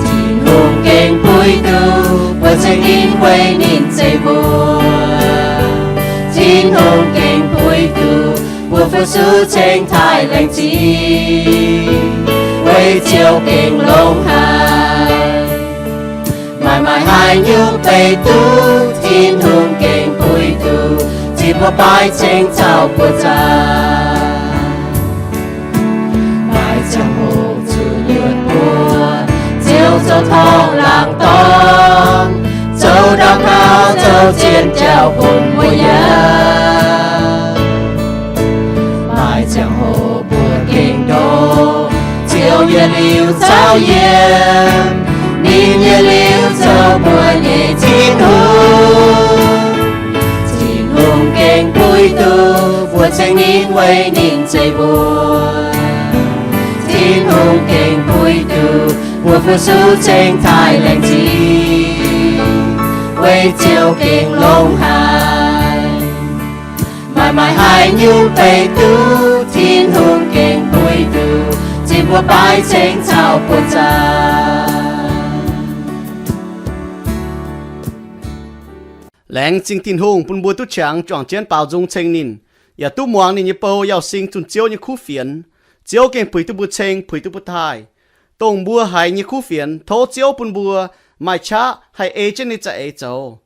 Tin-Hungh gengh puix duqv mbuo ceng ninh weic ninh zeiv mbuo. Tin-Hungh gengh puix duqv mbuo fu-sux ceng taaih laengz zingh, weic Ziouv gengh longx haic. Maaih maaih haaix nyungc beiv duqv Tin-Hungh gengh puix duqv, zipv mbuo baaix ceng caux mbuo zaah. Maaih ziangh hoc zuqc nyuonh mbuo, Ziouv zoux torngv laangz dorngh, zoux daux gaux zoux zien jauv bun mbuo yaac. Maaih ziangh hoc mbuo gengh ndoqv, Ziouv yietc liuz caux yiem, ninh yietc liuz zoux mbuo nyei Tin-Hungh. Tin-Hungh gengh puix duqv mbuo ceng ninh weic ninh zeiv mbuo. Tin-Hungh gengh puix duqv mbuo fu-sux ceng taaih laengz zingh, weic Ziouv gengh longx haic. Maaih maaih haaix nyungc beiv duqv Tin-Hungh gengh puix duqv, zipv mbuo baaix ceng caux mbuo zaah. Laengz zingh Tin-Hungh bun mbuo duqv qangx juangc jienv baaux nzung ceng ninh, yaac duqv muangx ninh nyei bou yauh sing zunh Ziouv nyei kuv fienx. Ziouv gengh puix duqv mbuo ceng, puix duqv mbuo taaih. Dongh mbuo haiz nyei kuv fienx, tov Ziouv bun mbuo maaih qaqv haih ei jienv ninh za'eix zoux.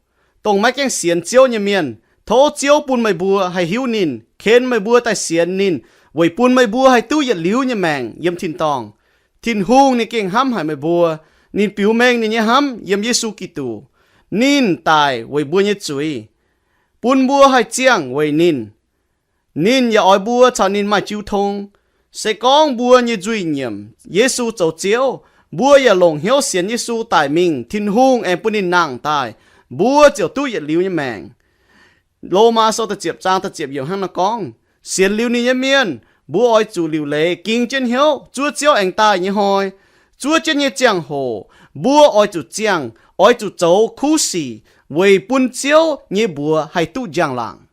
Dongh maiv gaengh sienx Ziouv nyei mienh, tov Ziouv bun meih mbuo haih hiuv ninh, ken meih mbuo daaih sienx ninh, weic bun meih mbuo haih duqv yietc liuz nyei maengc yiem tin-dorngh. Tin-Hungh ninh gengh hnamv haic meih mbuo. Ninh biux mengh ninh nyei hnamv yiem Yesu Giduc. Ninh daic weic mbuo nyei zuiz, bun mbuo haih ziangh weic ninh. Ninh yaac oix mbuo caux ninh maaih jiu tong. Se gorngv mbuo nyei nzuih nyiemc Yesu zoux Ziouv, mbuo yaac longc hnyouv sienx Yesu daic mingh, Tin-Hungh aengx bun ninh nangh daaih, mbuo ziouc duqv yietc liuz nyei maengc. Lomaa Sou da'ziepc zaang da'ziepc yiemc hnangv naaiv gorngv, sienx liuz ninh nyei mienh Mbuo oix zuqc liuc leiz ging jienv hnyouv zuov Ziouv aengx daaih nyei hnoi. Zuov jienv nyei ziangh hoc mbuo oix zuqc ziangh, oix zuqc zoux kuv sic weic bun Ziouv nyei mbuox haih duqv njang-laangc.